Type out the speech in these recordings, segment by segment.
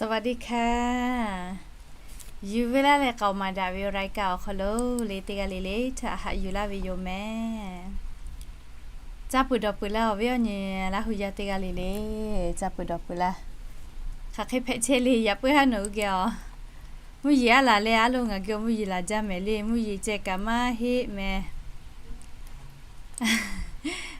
สวัสดีค่ะ Yuˬ veu laˇ leh k'aoˍ maˍ daꞈ ve รายการ awˬ hk'aw lo le teˇ g'aˇ le le htaꞈ haꞈ yuˬ laˇ ve yoˬ mehˍ. Caˇ peuˬ dawˬ peuˬ laˇ awˬ viˉ awˬ nyi Laˇ hu yaˇ teˇ g'aˇ le le, caˇ peuˬ dawˬ peuˬ laˇ. Hk'aˬ hk'e hpehꞈ chehˇ le yaꞈ puiˉ haˉ nawˬ hui geh a. Mvuhˇ yeˬ aˉ laˬ leh aˉ lo ngaˬ geh mvuhˇ yeˬ laˬ jaˇ mehˍ le, mvuhˇ yeˬ ceh kaꞈ maˇ heˆ mehˍ.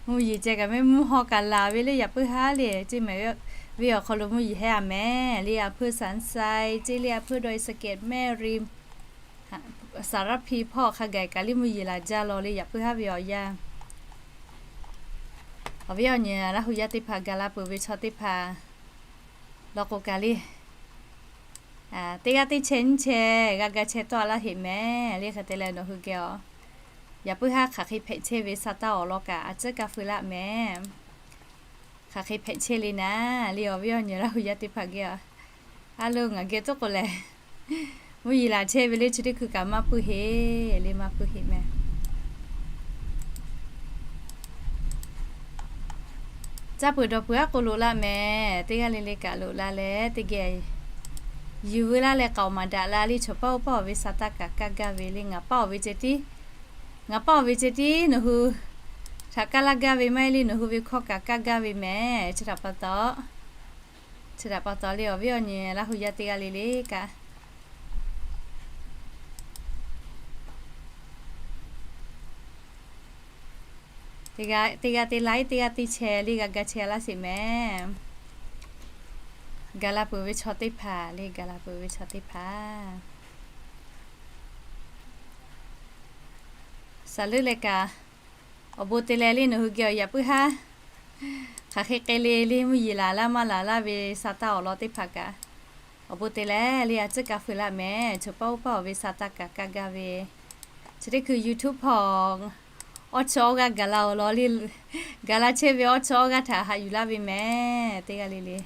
Mvuhˇ yeˬ ceh kaꞈ mehˍ, mvuhˇ haw kaꞈ laˬ ve le yaꞈ puiˉ haˉ le ceˇ mehˍ. Ve awˬ hk'aw lo mvuhˇ yeˬ hehˉ a mehˍ le, a hpeuˇ สันทราย ceˇ le, a hpeuˇ ดอยสะเก็ด แม่ริม สารพี hpawˇ hk'a gaˬ kaꞈ le mvuhˇ yeˬ laˬ jaˇ law le yaꞈ puiˉ haˉ ve awˬ yanˇ. Awˬ viˉ awˬ nyi Laˇ hu yaˇ teˇ hpaˍ gaˬ la peuˬ ve chaw teˇ hpaˍ law k'o kaꞈ le, teˇ g'aˇ teˇ chehˇ nyiˇ chehˇ g'a ga chehˇ tawˆ a laˇ heꞈ mehˍ le. Hk'e te leh nawˬ hui geh a, yaꞈ puiˉ haˉ hk'aˬ hk'e hpehꞈ chehˇ ve sa taˇ awˬ lawn kaꞈ a ciˉ kaˇ feu laˇ mehˍ. Hk'aˬ hk'e hpehꞈ chehˇ le naˍ le awˬ viˉ awˬ nyi Laˇ hu yaˇ teˇ hpaˍ geh a, aˉ lo ngaˬ geh tcuhˉ k'o lehˬ, mvuhˇ yeˬ laˬ chehˇ ve le chi teˇ hkui kaꞈ maˇ puiˉ heˆ le, maˇ puiˉ heˆ mehˍ. Caˇ peuˬ dawˬ peuˬ aˉ k'o loꞈ la mehˍ. Teˇ g'aˇ le le kaꞈ loꞈ la leh teˇ geh yuˬ veu laˇ leh k'aoˍ maˍ daꞈ la le. Choˬ paˇ oˇ paˇ awˬ ve sa taˇ kaꞈ kaˇ gaˇ ve le, ngaˬ paˇ awˬ ve ceh tiˉ, ngaˬ paˇ awˬ ve ceh tiˉ nawˬ hui htaꞈ kaˇ laˇ gaˇ ve maˇ heˆ le, nawˬ hui ve hkawˇ kaꞈ kaˇ gaˇ ve mehˍ. Chi htaꞈ pa taw, chi htaꞈ pa taw le awˬ viˉ awˬ nyi Laˇ hu yaˇ teˇ g'aˇ le le kaꞈ, teˇ g'aˇ teˇ like teˇ g'aˇ teˇ share le g'a ga chehˇ laˇ sheˍ mehˍ. Gaˬ la peuˬ ve chaw teˇ hpaˍ le, gaˬ la peuˬ ve chaw teˇ hpaˍ saˍ leuˉ leh kaꞈ, awˬ bon te leh le nawˬ hui geh awˬ yaꞈ puiˉ haˉ hk'aˬ hk'e k'ai le le mvuhˇ yeˬ laˬ laˇ maˇ laˬ laˇ ve sa taˇ awˬ lawn teˇ hpaˍ kaꞈ, awˬ bon te leh le a ciˉ kaˇ feu laˇ mehˍ. Choˬ paˇ oˇ paˇ awˬ ve sa taˇ kaꞈ kaˇ gaˇ ve, chi teˇ hkui YouTube hpawˇ awˇ chi awˇ g'aˇ gaˬ la awˬ lawn le, gaˬ la chehˇ ve awˇ chi awˇ g'aˇ htaꞈ haꞈ yuˬ laˇ ve mehˍ. Teˇ g'aˇ le le,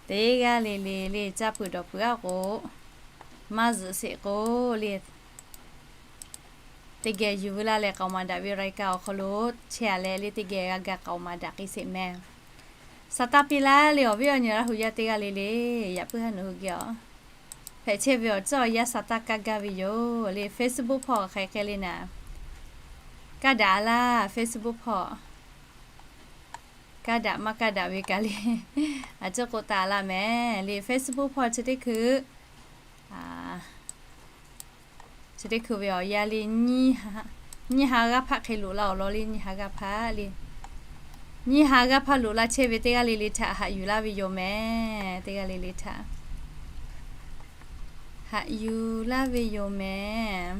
teˇ g'aˇ le le le caˇ peuˬ dawˬ peuˬ aˉ k'o, maˇ zuhꞈ sheˍ k'o le, teˇ geh yuˬ veu laˇ leh k'aoˍ maˍ daꞈ ve รายการ awˬ hk'aw lo chehˇ a leh le teˇ geh g'a ga k'aoˍ maˍ daꞈ k'ai sheˍ mehˍ. Sa taˇ piˇ laˇ le awˬ viˉ awˬ nyi Laˇ hu yaˇ teˇ g'aˇ le le, yaꞈ puiˉ haˉ nawˬ hui geh a, hpehꞈ chehˇ ve awˬ ceuˬ awˬ yanˇ sa taˇ kaˇ gaˇ ve yoˬ le. Facebook hpawˇ hk'aˬ hk'e k'ai le naˍ, kaˇ daꞈ a laˇ. Facebook hpawˇ kaˇ daꞈ maˇ kaˇ daꞈ ve kaꞈ le, a ciˉ k'oˆ taˍ laˇ mehˍ le. Facebook hpawˇ chi teˇ hkui, chi teˇ hkui ve awˬ yanˇ le, nyiˇ ha g'aˇ hpaˆ hk'e loꞈ la awˬ lawn le, nyiˇ ha g'aˇ hpaˆ le, nyiˇ ha g'aˇ hpaˆ loꞈ la chehˇ ve teˇ g'aˇ le le htaꞈ haꞈ yuˬ laˇ ve yoˬ mehˍ. Teˇ g'aˇ le le htaꞈ haꞈ yuˬ laˇ ve yoˬ mehˍ.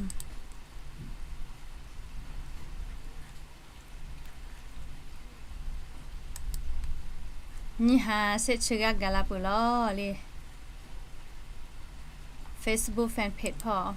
Nyiˇ ha shehˆ chi g'aˇ gaˬ la peuˬ law le, Facebook fan page hpawˇ.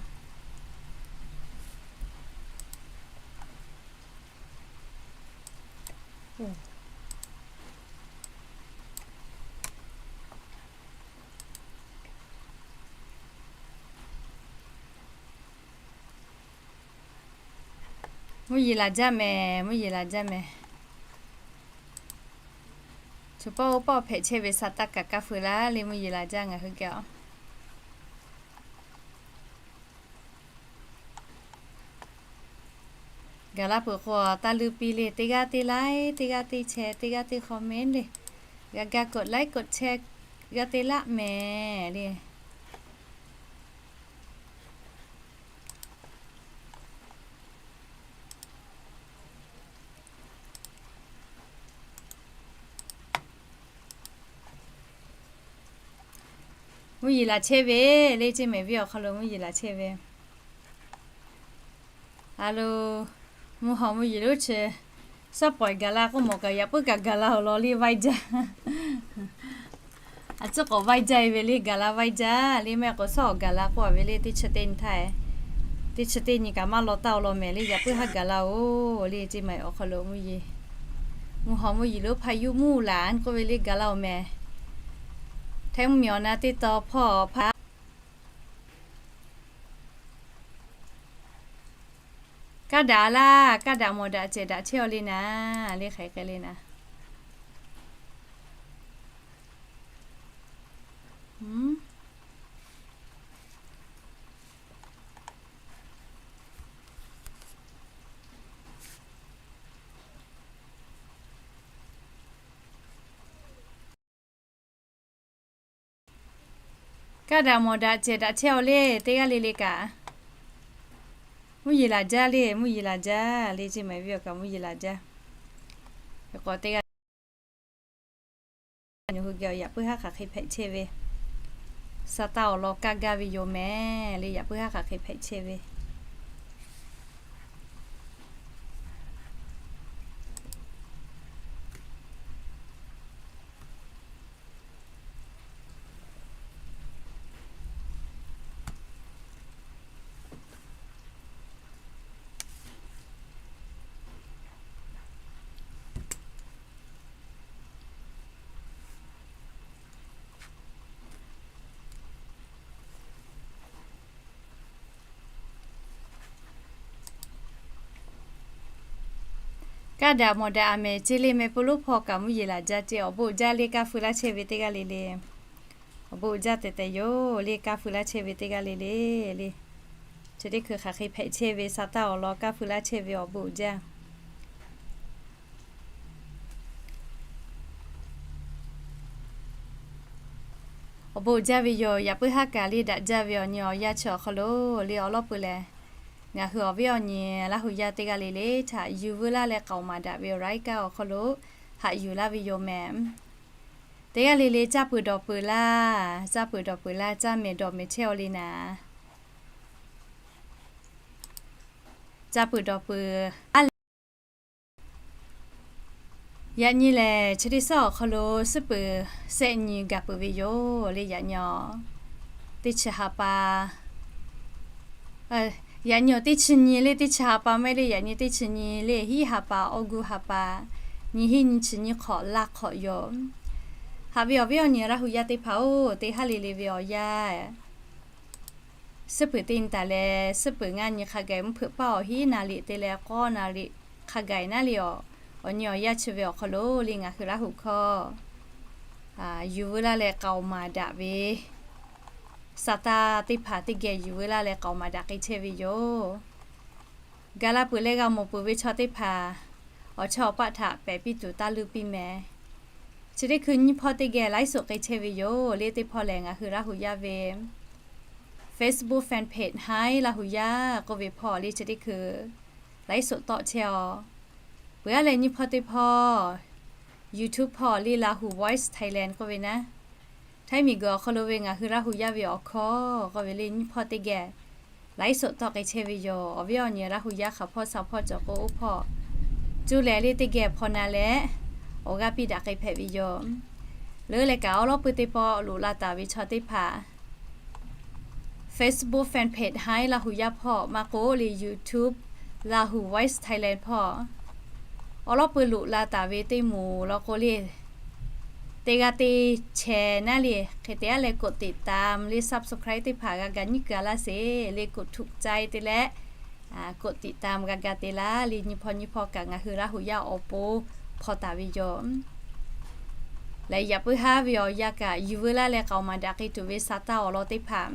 Mvuhˇ yeˬ laˬ jaˇ mehˍ, mvuhˇ yeˬ laˬ jaˇ mehˍ. Choˬ paˇ oˇ paˇ hpehꞈ chehˇ ve sa taˇ kaꞈ kaˇ feu laˇ le mvuhˇ yeˬ laˬ jaˇ ngaˬ hui geh a. Gaˬ la peuˬ k'o taˇ leuˉ piˇ le, teˇ g'aˇ teˇ like, teˇ g'aˇ teˇ share, teˇ g'aˇ teˇ comment le, g'a ga กดไลค์ กดแชร์ g'a te laˆ mehˍ le. Mvuhˇ yeˬ laˬ chehˇ ve le, ceˇ mehˍ viˉ awˬ hk'aw lo mvuhˇ yeˬ laˬ chehˇ ve. A lo, mvuhˇ haw mvuhˇ yeˬ lonˉ chi shaˉ pawˍ gaˬ la k'oˆ mawˬ kaꞈ yaꞈ puiˉ kaꞈ gaˬ la awˬ lawn le vaiˇ jaˇ. A ciˉ k'awꞈ vaiˇ jaˇ e ve le, gaˬ la vaiˇ jaˇ le, maˇ heˆ k'o shaˉ awˬ gaˬ la k'oˆ a ve le, teˇ chi teˇ nyi htaˇ, teˇ chi teˇ nyi kaꞈ maˇ law taˇ awˬ lawn mehˍ le, yaꞈ puiˉ haˉ gaˬ la oˬ le, ceˇ mehˍ awˬ hk'aw lo mvuhˇ yeˬ, mvuhˇ haw mvuhˇ yeˬ lonˉ พายุหมู่หลาน k'oˆ ve le gaˬ la oˬ mehˍ. Htaiˇ mvuhˇ miˬ awˬ na teˇ taw hpawˇ hpaˇ Kaˇ daꞈ laˇ, kaˇ daꞈ mawˬ daꞈ cehˬ daꞈ chehˇ aw le naˍ, le hk'aˬ hk'e le naˍ. Kaˇ daꞈ mawˬ daꞈ cehˬ daꞈ chehˇ-aw le, teˇ g'aˇ le le kaꞈ. Mvuhˇ yeˬ laˬ jaˇ le, mvuhˇ yeˬ laˬ jaˇ le, chi maˬ ve awˬ kaꞈ mvuhˇ yeˬ laˬ jaˇ. Hk'e k'o teˇ g'aˇ le le, nawˬ hui geh awˬ yaꞈ puiˉ haˉ hk'aˬ hk'e hpehꞈ chehˇ ve, sa taˇ awˬ lawn kaˇ gaˇ ve yoˬ mehˍ le, yaꞈ puiˉ haˉ hk'aˬ hk'e hpehꞈ chehˇ ve. Kaˇ daꞈ mawˬ daꞈ aˬ mehˍ ce le, meh pui lonˉ hpawˇ kaꞈ mvuhˇ yeˬ laˬ jaˇ ce, awˬ bon uiˍ jaˇ le, kaˇ feu laˇ chehˇ ve teˇ g'aˇ le le. Awˬ bon uiˍ jaˇ tehꞈ tehꞈ yoˬ le, kaˇ feu laˇ chehˇ ve teˇ g'aˇ le le le. Chi teˇ hkui hk'aˬ hk'e hpehꞈ chehˇ ve, sa taˇ awˬ lawn kaˇ feu laˇ chehˇ ve awˬ bon uiˍ jaˇ. Awˬ bon uiˍ jaˇ ve yoˬ. Yaꞈ puiˉ haˉ kaꞈ le daꞈ jaˇ ve awˬ nyi awˬ yanˇ chi awˬ hk'aw lo le awˬ lawn peuˬ lehˬ, ngaˬ hui awˬ viˉ awˬ nyi Laˇ hu yaˇ teˇ g'aˇ le le htaꞈ yuˬ veu laˇ leh k'aoˍ maˍ daꞈ ve awˬ laiˉ kaˇ awˬ hk'aw lo haꞈ yuˬ laˇ ve yoˬ mehˍ. Teˇ g'aˇ le le caˇ peuˬ dawˬ peuˬ laˇ, caˇ peuˬ dawˬ peuˬ laˇ, caˇ mehˍ dawˬ mehˍ chehˇ-aw le naˍ. Caˇ peuˬ dawˬ peuˬ a le. Yaꞈ nyi lehˬ chi teˇ suhˉ awˬ hk'aw lo suhˉ peuˬ sehˆ nyi gaˬ peuˬ ve yoˬ le. Yaꞈ nyi teˇ chi ha pa, yaꞈ nyi teˇ chi nyi le, teˇ chi ha pa maˇ heˆ le, yaꞈ nyi teˇ chi nyi le, hiˉ ha pa, August ha pa, nyi hiˉ nyi chi nyi hk'awꞈ laˇ hk'awꞈ yoˬ. Haꞈ ve awˬ viˉ awˬ nyi Laˇ hu yaˇ teˇ hpaˍ-oˬ, teˇ haˉ le le ve awˬ yanˇ suhˉ peuˬ teˇ nyi taˍ leh, suhˉ peuˬ ngaˇ nyi hk'a gaˬ mvuhˇ hpeuꞈ paˇ awˬ hiˉ naˍ riˍ te leh k'awˇ naˍ riˍ hk'a gaˬ naˉ le awˬ, awˬ nyi awˬ yanˇ chi ve awˬ hk'aw lo le ngaˬ hui Laˇ hu hkawˇ yuˬ veu laˇ leh k'aoˍ maˍ daꞈ ve, sa taˇ teˇ hpaˍ teˇ geh yuˬ veu laˇ leh k'aoˍ maˍ daꞈ k'ai chehˇ ve yoˬ. Gaˬ la peuˬ leh g'a mawˬ peuˬ ve chaw teˇ hpaˍ awˬ chawˇ awˬ paˆ htaꞈ pehˬ piˇ tuˬ taˇ luˇ piˇ mehˍ. Chi teˇ hkui nyiˇ hpawˇ teˇ geh laiˉ soꞈ k'ai chehˇ ve yoˬ le. Teˇ hpawˇ lehˬ ngaˬ hui Laˇ hu yaˇ ve Facebook fan page Haiˉ Laˇ hu yaˇ k'oˆ ve hpawˇ le chi teˇ hkui laiˉ soꞈ tawˆ chehˇ-aw. Peuˬ-a leh nyiˇ hpawˇ teˇ hpawˇ YouTube hpawˇ le Lahu Voice Thailand k'oˆ ve naˉ, Htaiˇ miˬ guiˬ awˬ hk'aw lo ve ngaˬ hui Laˇ hu yaˇ ve awˬ hkawˇ k'oˆ ve le nyiˇ hpawˇ teˇ geh laiˉ soꞈ tawˆ k'ai chehˇ ve yoˬ. Awˬ viˉ awˬ nyi Laˇ hu yaˇ hk'aˬ hpawˇ sha hpawˇ cawˬ k'o oˇ hpawˇ cuˇ leh le teˇ geh hpaw na leh awˬ g'aˇ piˇ daꞈ k'ai hpehꞈ ve yoˬ. Leuˉ leh kaꞈ awˬ lawn pui teˇ pawˆ loꞈ la taˍ ve chaw teˇ hpaˍ Facebook fan page Haiˉ Laˇ hu yaˇ hpawˇ maˇ k'oˆ le YouTube Lahu Voice Thailand hpawˇ awˬ lawn pui loꞈ la taˍ ve teˇ moˍ law k'o le, teˇ g'aˇ teˇ share naˉ le, hk'e te-a leh กดติดตาม le subscribe teˇ hpaˍ g'a gaˬ nyiˉ kaˬ laˇ sheˍ le กดถูกใจ te leh กดติดตาม g'a gaˬ te laˇ le nyiˇ hpawˇ nyiˇ hpawˇ kaꞈ ngaˬ hui Laˇ hu yaˇ awˬ pon hpaw taˍ ve yoˬ. Leh yaꞈ puiˉ haˉ ve awˬ yanˇ kaꞈ yuˬ veu laˇ leh k'aoˍ maˍ daꞈ k'ai tuˬ ve sa taˇ awˬ lawn teˇ hpaˍ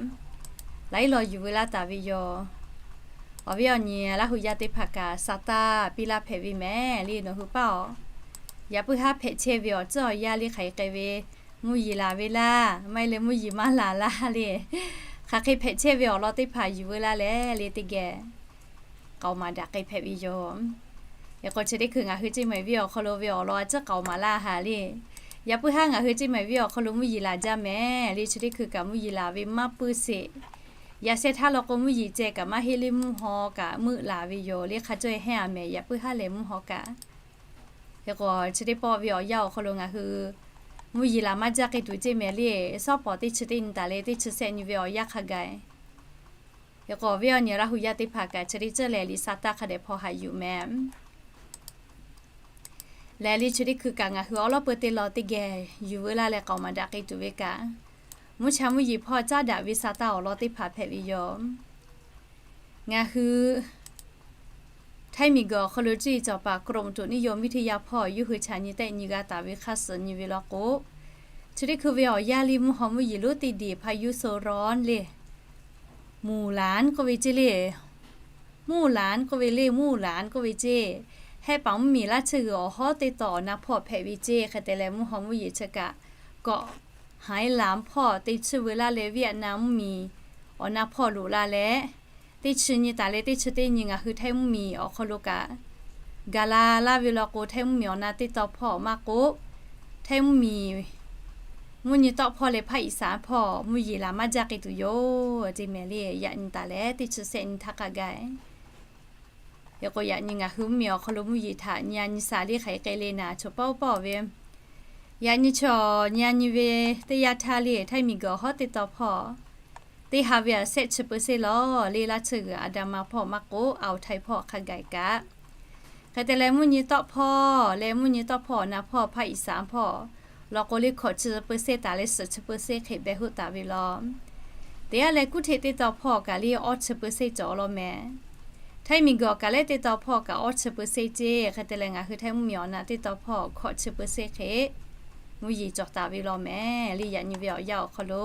laiˉ law yuˬ veu laˇ taˍ ve yoˬ. Awˬ viˉ awˬ nyi Laˇ hu yaˇ teˇ hpaˍ kaꞈ sa taˇ piˇ laˇ hpehꞈ ve mehˍ le nawˬ hui paˇ-oˬ. Yaꞈ puiˉ haˉ hpehꞈ chehˇ ve awˬ tcuhˉ awˬ yanˇ le hk'aˬ hk'e k'ai ve, mvuhˇ yeˬ laˬ ve laˇ maˇ heˆ leh mvuhˇ yeˬ maˇ laˬ laˇ le, hk'aˬ hk'e hpehꞈ chehˇ ve awˬ lawn teˇ hpaˍ yuˬ veu laˇ leh le teˇ geh k'aoˍ maˍ daꞈ k'ai hpehꞈ ve yoˬ. Hk'e k'o chi teˇ hkui ngaˬ hui ceˇ mehˍ viˇ awˬ hk'aw lo ve awˬ lawn a ciˉ k'aoˍ maˍ laˇ haˍ le. Yaꞈ puiˉ haˉ ngaˬ hui ceˇ mehˍ viˇ awˬ hk'aw lo mvuhˇ yeˬ laˬ jaˇ mehˍ le chi teˇ hkui kaꞈ mvuhˇ yeˬ laˬ ve maˇ puiˇ sheˍ. Yaꞈ sheh htaˇ law k'o mvuhˇ yeˬ ceh kaꞈ maˇ heˆ le mvuhˇ haw kaꞈ meuˆ laˬ ve yoˬ le hk'a caweh hehnˇ a mehˍ yaꞈ puiˉ haˉ leh mvuhˇ haw kaꞈ. Hk'e k'o chi teˇ pawˆ ve awˬ yanˇ awˬ hk'aw lo ngaˬ hui mvuhˇ yeˬ laˬ maˇ jaˇ k'ai tuˬ ceˇ mehˍ le, sawˉ pawˍ teˇ chi teˇ nyi taˍ leh teˇ chi sehˆ nyi ve awˬ yanˇ hk'a gaˬ. Hk'e k'o awˬ viˉ awˬ nyi Laˇ hu yaˇ teˇ hpaˍ kaꞈ chi teˇ ceuˬ lehˬ liꞈ sa taˇ hk'a dehꞈ hpaw haꞈ yuˬ mehˍ. Lehˬ le chi teˇ hkui kaꞈ ngaˬ hui awˬ lawn pui teˇ law teˇ geh yuˬ veu laˇ leh k'aoˍ maˍ daꞈ k'ai tuˬ ve kaꞈ, mvuhˇ cha mvuhˇ yeˬ hpawˇ caˉ daꞈ ve sa taˇ awˬ lawn teˇ hpaˍ hpehꞈ ve yoˬ. Ngaˬ hui Htaiˇ miˬ guiˬ awˬ hk'aw lo cuˇ yiˍ cawˬ paˍ กรมอุตุนิยมวิทยา hpawˇ yawˇ hui chaꞈ nyi tehˆ nyi g'a taˍ ve hk'a suhˍ nyi ve law k'o, chi teˇ hkui ve awˬ yanˇ le mvuhˇ haw mvuhˇ yeˬ lonˉ teˇ diˬ พายุโซนร้อน le หมู่หลาน k'oˆ ve ceˇ le, หมู่หลาน k'oˆ ve le หมู่หลาน k'oˆ ve ceˇ, hehˆ paˍ mvuhˇ miˬ laˇ chi g'uiˬ awˬ hawˉ teˇ taw awˬ na hpawˇ hpehꞈ ve ceˇ. Hk'e te leh mvuhˇ haw mvuhˇ yeˬ chi kaꞈ kawꞈ Haiˉ laꞈ hpawˇ teˇ chi veu laˇ leh Vietnam mvuhˇmiˬ awˬ na hpawˇ loꞈ la leh, teˇ chi nyi taˍ leh teˇ chi teˇ nyi ngaˬ hui Htaiˇ mvuhˇmiˬ awˬ hk'aw lo kaꞈ ga la laˇ ve law k'o, Htaiˇ mvuhˇmiˬ awˬ na teˇ taw hpawˇ maˇ k'oˆ, Htaiˇ mvuhˇmiˬ mvuhˇ nyi tawˆ hpawˇ leh hpaˇ iˍ saˍ hpawˇ mvuhˇ yeˬ laˬ maˇ jaˇ k'ai tuˬ yoˬ. Ceˇ mehˍ le, yaꞈ nyi taˍ leh teˇ chi sehˆ nyi htaˇ hk'a gaˬ. Hk'e k'o, yaꞈ nyi ngaˬ hui mvuhˇmiˬ awˬ hk'aw lo mvuhˇ yeˬ htaꞈ nyi a nyi saˍ le hk'aˬ hk'e le naˍ, chaw pawˆ pawˆ ve yaꞈ nyi chaw nyi a nyi ve teˇ yanˇ htaˇ le, Htaiˇ miˬguiˬ awˬ hawˉ teˇ taw hpawˇ teˇ ha ve aˬ sehˆ chi peu seˇ lawˬ le, laˇ tsuhˇ g'uiˬ Aˍdanˍ ma hpawˇ maˇ k'oˆ, Aoˬ Htaiˇ hpawˇ hk'a gaˬ kaꞈ. Hk'e te leh, mvuhˇ nyi tawˆ hpawˇ leh mvuhˇ nyi tawˆ hpawˇ awˬ na hpawˇ hpaˇ iˍ saˍ hpawˇ law k'o le, hkawꞈ chi peu seˇ taˍ leh suhˍ chi peu seˇ hk'e beh hoˆ taˍ ve law. Teˇ yanˇ leh, kuˉ hteꞈ teˇ taw hpawˇ kaꞈ le awˇ chi peu seˇ cawˬ law mehˍ. Htaiˇ miˬguiˬ awˬ kaˬ lehˉ teˇ taw hpawˇ kaꞈ awˇ chi peu seˇ ceˇ. Hk'e te leh, ngaˬ hui Htaiˇ mvuhˇmiˬ awˬ na teˇ taw hpawˇ hkawꞈ chi peu seˇ hk'e mvuhˇ yeˬ cawˬ taˍ ve law mehˍ le, yaꞈ nyi ve awˬ yanˇ awˬ hk'aw lo.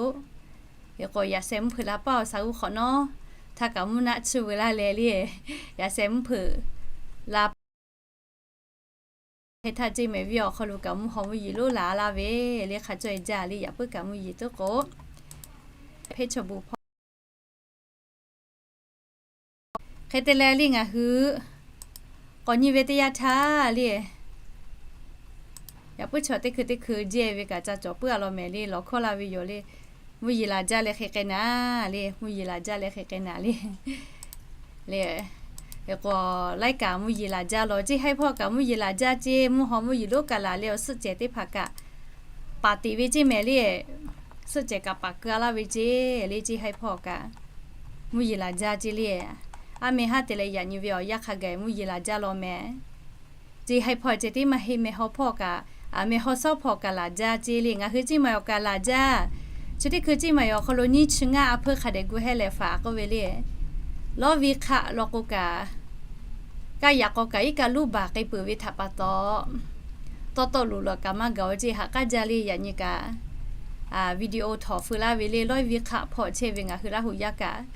Hk'e k'o, yaꞈ sheh mvuhˇ hpeuꞈ la paˇ awˬ shaˍ g'uˇ hk'awꞈ nawˉ htaˇ kaꞈ mvuhˇ naˆ tsuhˇ veu laˇ leh le, yaꞈ sheh mvuhˇ hpeuꞈ la hk'e htaˇ, ceˇ mehˍ ve awˬ hk'aw lo kaꞈ mvuhˇ haw mvuhˇ yeˬ lonˉ la laˇ ve le, hk'a caweh jaˇ le, yaꞈ puiˉ kaꞈ mvuhˇ yeˬ tuˉ k'o, hpeˇ chaw bon hpawˇ hk'e te leh le, ngaˬ hui k'awꞈ nyi ve teˇ yanˇ htaˇ le, yaꞈ puiˉ chaw teˇ hkui teˇ hkui jehˇ ve kaꞈ ca cawˬ puiˉ a law mehˍ le, lawˬ hkawˇ la ve yoˬ le. Mvuhˇ yeˬ laˬ jaˇ leh hk'e k'ai naˍ le, mvuhˇ yeˬ laˬ jaˇ leh hk'e k'ai naˍ le. Le, hk'e k'o, laiˉ kaꞈ mvuhˇ yeˬ laˬ jaˇ law, ceˇ haiˉ hpawˇ kaꞈ mvuhˇ yeˬ laˬ jaˇ ceˇ, mvuhˇ haw mvuhˇ yeˬ lonˉ kaꞈ laˬ leh awˬ suhˆ cehˬ teˇ hpaˍ kaꞈ paˍ teꞈ ve ceˇ mehˍ le, suhˆ cehˬ kaꞈ paˍ keu a laˇ ve ceˇ le, ceˇ haiˉ hpawˇ kaꞈ mvuhˇ yeˬ laˬ jaˇ ceˇ le. Aˉ meh haˉ te leh yaꞈ nyi ve awˬ yanˇ hk'a gaˬ mvuhˇ yeˬ laˬ jaˇ law mehˍ. Ceˇ haiˉ hpawˇ ceh tiˉ maˇ heˆ, meh haw hpawˇ kaꞈ, a, meh haw shawˉ hpawˇ kaꞈ laˬ jaˇ ceˇ le. Ngaˬ hui ceˇ maˬ awˬ kaꞈ laˬ jaˇ. Chi teˇ hkui ceˇ maˬ awˬ hk'aw lo nyiˇ chi ngaˇ a hpeuˇ hk'a dehꞈ gu hehˉ leh faˍ k'oˆ ve le. Lawˇ ve hk'aˆ law k'o kaꞈ, kaˇ yaꞈ k'aw kaꞈ iˉ kaˆ luˇ baˬ k'ai peuˬ ve htaꞈ pa taw, tawˇ tawˆ luˬ lawˬ kaꞈ maˇ gaˬ oˬ ceˇ, haꞈ k'aˉ jaˇ le. Yaꞈ nyi kaꞈ video htawnˍ feu laˇ ve le, lawˇ ve hk'aˆ hpawˇ chehˇ ve ngaˬ hui Laˇ huˍ yaˇ kaꞈ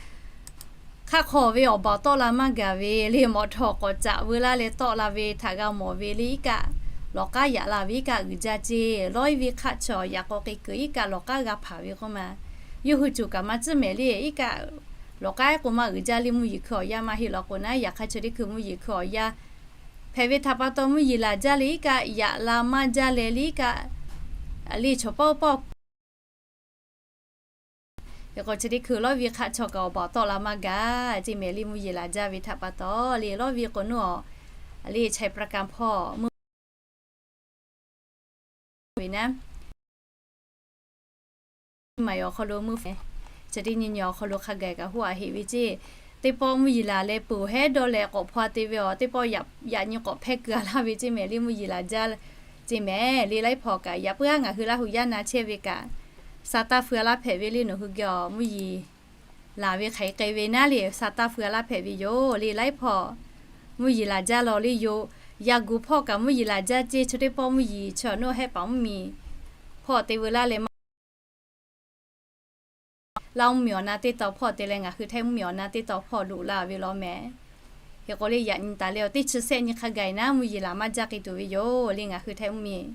hk'aˆ hk'aw ve awˬ baˬ tawˆ la maˇ gaˬ ve le, mawꞈ htawꞈ k'awꞈ caꞈ veu laˇ leh tawˆ la ve htaꞈ g'a mawˬ ve le, iˉ kaˆ lawˬ k'aˉ yaꞈ la ve iˉ kaˆ uiˍ jaˇ ceˇ. Lawˇ ve hk'aˆ chaw yaꞈ k'aw k'ai kuiˬ iˉ kaˆ lawˬ k'aˉ g'a hpanˍ ve k'oˆ ma. Yawˇ hui cuˬ kaꞈ maˇ tcuhˉ mehˍ le, iˉ kaˆ lawˬ k'aˉ k'o maˇ uiˍ jaˇ le, mvuhˇ yeˬ hkui awˬ yanˇ maˇ heˆ law k'o naˉ, yaꞈ hk'aˇ chi teˇ hkui mvuhˇ yeˬ hkui awˬ yanˇ hpehꞈ ve htaꞈ pa taw mvuhˇ yeˬ laˬ jaˇ le, iˉ kaˆ yaꞈ la maˇ jaˇ leh le, iˉ kaˆ le chaw pawˆ pawˆ Hk'e k'o, chi teˇ hkui lawˇ ve hk'aˆ chaw kaꞈ awˬ baˬ tawˆ la maˇ gaˬ ceˇ mehˍ le, mvuhˇ yeˬ laˬ jaˇ ve htaꞈ pa taw le, lawˇ ve k'o nuˇ awˬ le Chaiˇ Praˍ kaˍ hpawˇ meuˇ ve naˉ, maˬ awˬ hk'aw lo meuˇ hpehꞈ, chi teˇ nyi nyi awˬ hk'aw lo hk'a gaˬ kaꞈ hoˆ a heꞈ ve ceˇ. Teˇ pawˆ mvuhˇ yeˬ laˬ leh peuˬ hehˉ dawˇ leh k'awꞈ hpaw te ve awˬ, teˇ pawˆ yaꞈ nyi k'awꞈ hpehˇ keu a laˇ ve ceˇ mehˍ le, mvuhˇ yeˬ laˬ jaˇ ceˇ mehˍ le. Laiˉ hpaw kaꞈ yaꞈ puiˉ haˉ ngaˬ hui Laˇ huˍ yaˇ na chehˇ ve kaꞈ, sa taˇ feu a laˇ hpehꞈ ve le, nawˬ hui geh awˬ mvuhˇ yeˬ laˬ ve hk'aˬ hk'e k'ai ve naˉ le, sa taˇ feu a laˇ hpehꞈ ve yoˬ le. Laiˉ hpaw mvuhˇ yeˬ laˬ jaˇ law le yoˬ. Yaꞈ gu hpawˇ kaꞈ mvuhˇ yeˬ laˬ jaˇ ceˇ, chi teˇ pawˆ mvuhˇ yeˬ chi awˬ nuˇ hehˆ paˍ mvuhˇmiˬ hpawˇ te veu laˇ leh maˇ Laˇ mvuhˇmiˬ awˬ na teˇ taw hpawˇ te leh ngaˬ hui Htaiˇ mvuhˇmiˬ awˬ na teˇ taw hpawˇ loꞈ la ve law mehˍ. Hk'e k'o le, yaꞈ nyi taˍ leh awˬ teˇ chi sehˆ nyi hk'a gaˬ naˉ, mvuhˇ yeˬ laˬ maˇ jaˇ k'ai tuˬ ve yoˬ le, ngaˬ hui Htaiˇ mvuhˇmiˬ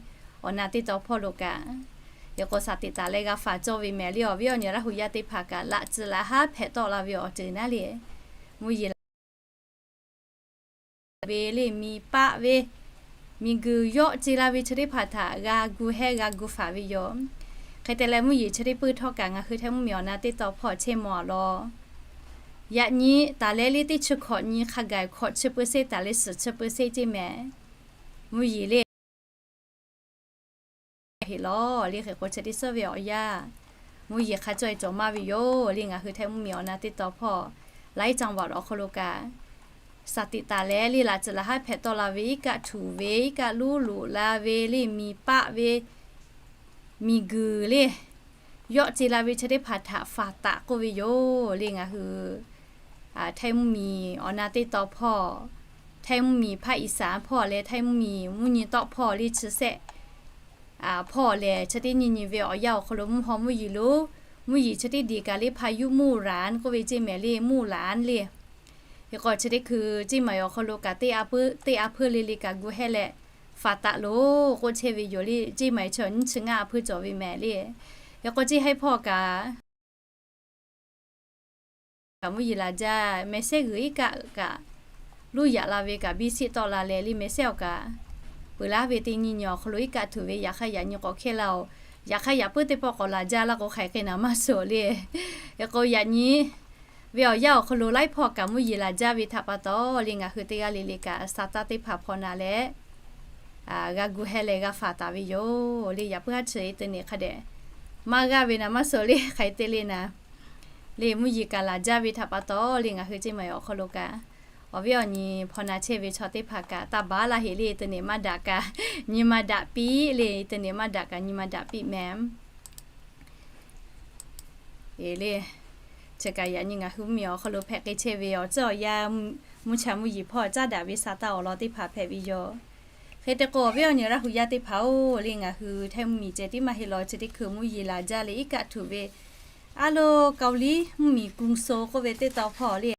awˬ na teˇ taw hpawˇ lo kaꞈ. Hk'e k'o, shaˍ tiꞈ taˍ leh g'a faˍ cawˇ ve mehˍ le, awˬ viˉ awˬ nyi Laˇ huˍ yaˇ teˇ hpaˍ kaꞈ laꞈ tcuh laꞈ haˉ hpehꞈ tawˆ la ve awˬ ceuˬ naˉ le, mvuhˇ yeˬ laˬ ve le, miˬ paˆ ve, miˬguiˬ yawˆ ce la ve chi teˇ hpaˍ htaꞈ g'a gu hehˉ g'a gu faˍ ve yoˬ. Hk'e te leh, mvuhˇ yeˬ chi teˇ puiˇ htawˇ kaꞈ ngaˬ hui Htaiˇ mvuhˇmiˬ awˬ na teˇ taw hpawˇ chehˇ mawˬ a law. Yaꞈ nyi taˍ leh le, teˇ chi hkawꞈ nyi hk'a gaˬ hkawꞈ chi peu seˇ taˍ leh suhˍ chi peu seˇ ceˇ mehˍ. Mvuhˇ yeˬ le heˆ law le, hk'e k'o chi teˇ suhˉ ve awˬ yanˇ mvuhˇ yeˬ hk'a cawˇ e cawˬ maˇ ve yoˬ le, ngaˬ hui Htaiˇ mvuhˇmiˬ awˬ na teˇ taw hpawˇ laiˉ caˇ vaꞈ awˬ hk'aw lo kaꞈ, shaˍ tiꞈ taˍ leh le, laꞈ tcuh laꞈ haˉ hpehꞈ tawˆ la ve, iˉ kaˆ htuꞈ ve, iˉ kaˆ luˇ loꞈ la ve le, miˬ paˆ ve, miˬguiˬ le, yawˆ ce la ve chi teˇ hpaˍ htaꞈ faˍ taˍ k'oˆ ve yoˬ le, ngaˬ hui Htaiˇ mvuhˇmiˬ awˬ na teˇ taw hpawˇ, Htaiˇ mvuhˇmiˬ hpaˇ iˍ saˍ hpawˇ leh Htaiˇ mvuhˇmiˬ mvuhˇ nyi tawˆ hpawˇ le chi sehˆ hpawˇ lehˬ, chi teˇ nyi nyi ve awˬ yanˇ awˬ hk'aw lo mvuhˇ haw mvuhˇ yeˬ lo, mvuhˇ yeˬ chi teˇ diˬ kaꞈ le hpaˇ yuˇ มู่หลาน k'oˆ ve ceˇ mehˍ le, มู่หลาน le. Hk'e k'o chi teˇ hkui ceˇ maˬ awˬ hk'aw lo kaꞈ teˇ a peuˇ teˇ a hpeuˇ le le kaꞈ gu hehˉ leh faˍ taˍ loˬ k'oˆ chehˇ ve yoˬ le, ceˇ maˬ chi nyiˇ chi ngaˇ a hpeuˇ cawˬ ve mehˍ le. Yaꞈ k'aw ceˇ haiˉ hpawˇ kaꞈ, kaꞈ mvuhˇ yeˬ laˬ jaˇ, mehˍ sehˉ g'uiˬ iˉ kaˆ kaꞈ, luˇ yaꞈ la ve kaꞈ biˇ sheˆ tawˆ la leh le mehˍ sehˉ awˬ kaꞈ, peuˬ laˉ ve teˇ nyi nyi awˬ hk'aw lo iˉ kaˆ htuꞈ ve yaꞈ hk'aˇ yaꞈ nyi k'awꞈ hkehˇ laˇ oˬ. Yaꞈ hk'aˇ yaꞈ puiˉ teˇ pawˆ k'awꞈ laˬ jaˇ laˇ k'o hk'aiˬ hk'e naˍ maˇ suh le. Hk'e k'o yaꞈ nyi ve awˬ yanˇ awˬ hk'aw lo laiˉ hpawˇ kaꞈ mvuhˇ yeˬ laˬ jaˇ ve htaꞈ pa taw le ngaˬ hui teˇ g'aˇ le le kaꞈ sa taˇ teˇ hpaˍ hpaw na leh, g'a gu heh leh g'a faˍ taˍ ve yoˬ le. Yaꞈ puiˉ haˉ chi internet hk'a dehꞈ maˇ g'aˇ ve naˍ maˇ suh le hk'aiˬ te le naˍ. Le mvuhˇ yeˬ kaꞈ laˬ jaˇ ve htaꞈ pa taw le ngaˬ hui ceˇ maˬ awˬ hk'aw lo kaꞈ, awˬ viˉ awˬ nyi hpaw na chehˇ ve chaw teˇ hpaˍ kaꞈ taˇ baˬ laˇ heꞈ le internet maˇ daꞈ kaꞈ nyi ma daꞈ piˇ le, internet maˇ daꞈ kaꞈ nyi ma daꞈ piˇ mehˍ. E le, chi kaꞈ yaꞈ nyi ngaˬ hui mvuhˇ miˬ awˬ hk'aw lo hpehꞈ k'ai chehˇ ve awˬ ceuˬ awˬ yanˇ, mvuhˇ cha mvuhˇ yeˬ hpawˇ caˉ daꞈ ve sa taˇ awˬ lawn teˇ hpaˍ hpehꞈ ve yoˬ. Hk'e te k'o awˬ viˉ awˬ nyi Laˇ hu yaˇ teˇ hpaˍ-oˬ le, ngaˬ hui htaiˇ mvuhˇ miˬ ceh tiˉ maˇ heˆ law, chi teˇ hkui mvuhˇ yeˬ laˬ jaˇ le iˉ kaˆ htuꞈ ve, a lo Kaoˍliˇ mvuhˇ miˬ กรุงโซล k'oˆ ve teˇ taw hpawˇ le,